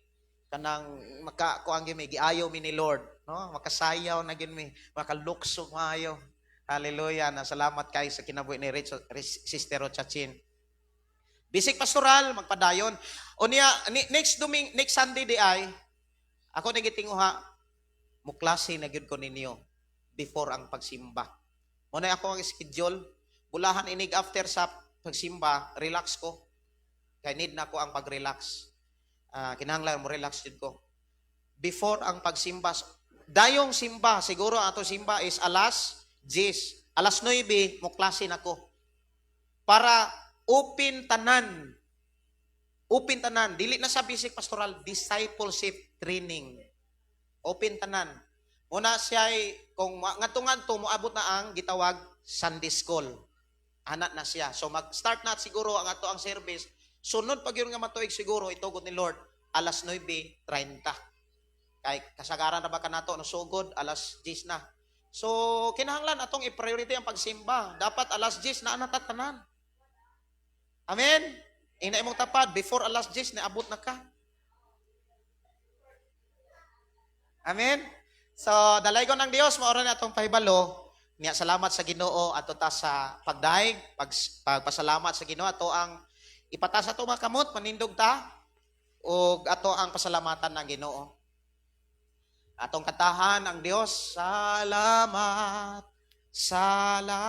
Kanang maka kuang gyud mi, giayo mi ni Lord, no? Makasayaw na gyud mi, makaluksog maayo. Hallelujah. Na salamat kay sa kinabuhi ni Sister Chachin. Bisik pastoral magpadayon. Unya next duming next Sunday di ay ako nagitinguha mo klase na gyud ko ninyo before ang pagsimba. Muna ako ang schedule. Bulahan inig after sa pagsimba, relax ko. Kay need na ako ang pag-relax. Kinahanglan mo relax jud ko. Before ang pagsimba. Dayong simba, siguro ang ato simba is alas 10. Alas 9, mo klase na ko. Para open tanan. Open tanan. Dili na sa basic pastoral, discipleship training. Open tanan. Muna siya ay, kung ngadto-ngadto, moabot na ang gitawag Sunday school. Anak na siya. So mag-start na siguro ang ato ang service. Sunod pag yun nga matuig siguro, itugot ni Lord, alas 9:30. Kay kasagaran na ba kanato no sugod alas 10 na. So kinahanglan atong i-priority ang pagsimba. Dapat alas 10 na natatanan. Amen. Ina imong tapad before alas 10 naabot na ka. Amen. So dalaygon ng Dios mao ra na atong pahibalo. Niya salamat sa Ginoo ato ta sa pagdaig, pagpasalamat sa Ginoo ato ang ipatas ato mga kamot manindog ta ug ato ang pasalamatan ng Ginoo. Atong kantahan ang Dios, salamat, salamat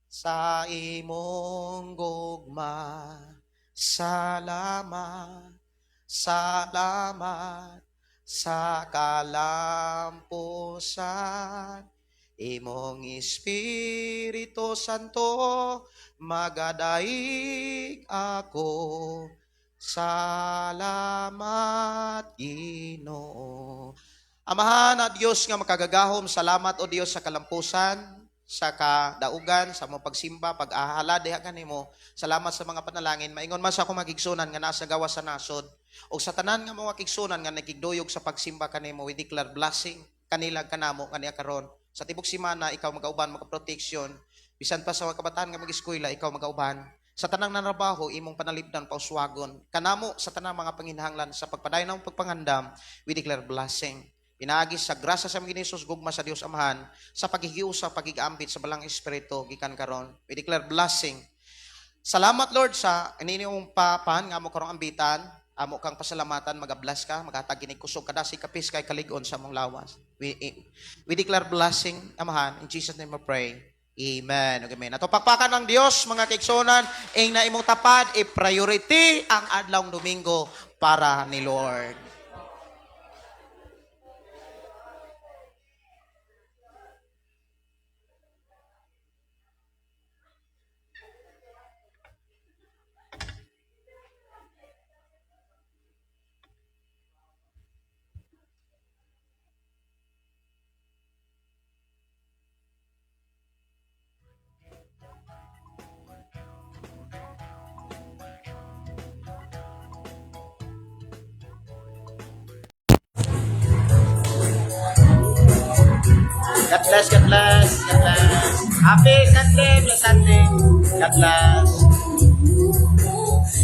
sa imong gugma. Salamat, salamat sa kalampusan. Imong Espiritu Santo magadaig ako. Salamat, Ginoo. Amahan na Dios nga makagagahom, salamat o Dios sa kalampusan, sa kadaugan, sa mo pagsimba, pag-ahala diha kanimo. Salamat sa mga panalangin. Maingon man sa akong magigsunan nga nasa gawas sa nasod. O sa tanan nga mga kigsunan nga nakigduyog sa pagsimba kanimo, we declare blessing kanila kanamo kaniya karon. Sa tibok simana ikaw magauban maka-protection. Bisan pa sa mga kabataan nga mag-eskwela, ikaw magauban. Sa tanang nanrabaho, imong panalipdan pauswagon. Kanamo sa tanang mga panginahanglan sa pagpadayon ng pagpangandam, we declare blessing. Pinaagi sa grasya sa aming Hesus, gugma sa Dios Amahan, sa paghigiusa, pagigambit sa balang Espiritu, gikan karon. We declare blessing. Salamat Lord sa ininiyong papan nga amo karong ambitan, amo kang pasalamatan, magabless ka, maghatag kinig kusog kadasi kapis kay kalig-on sa among lawas. We declare blessing, Amahan, in Jesus' name we pray. Amen. Okay, amen. Ato pakpakan ng Dios mga kaigsunan, ing na imong tapad, i-priority ang adlawng Domingo para ni Lord. God bless, God bless, God bless. Happy Sunday, bless Sunday. God bless.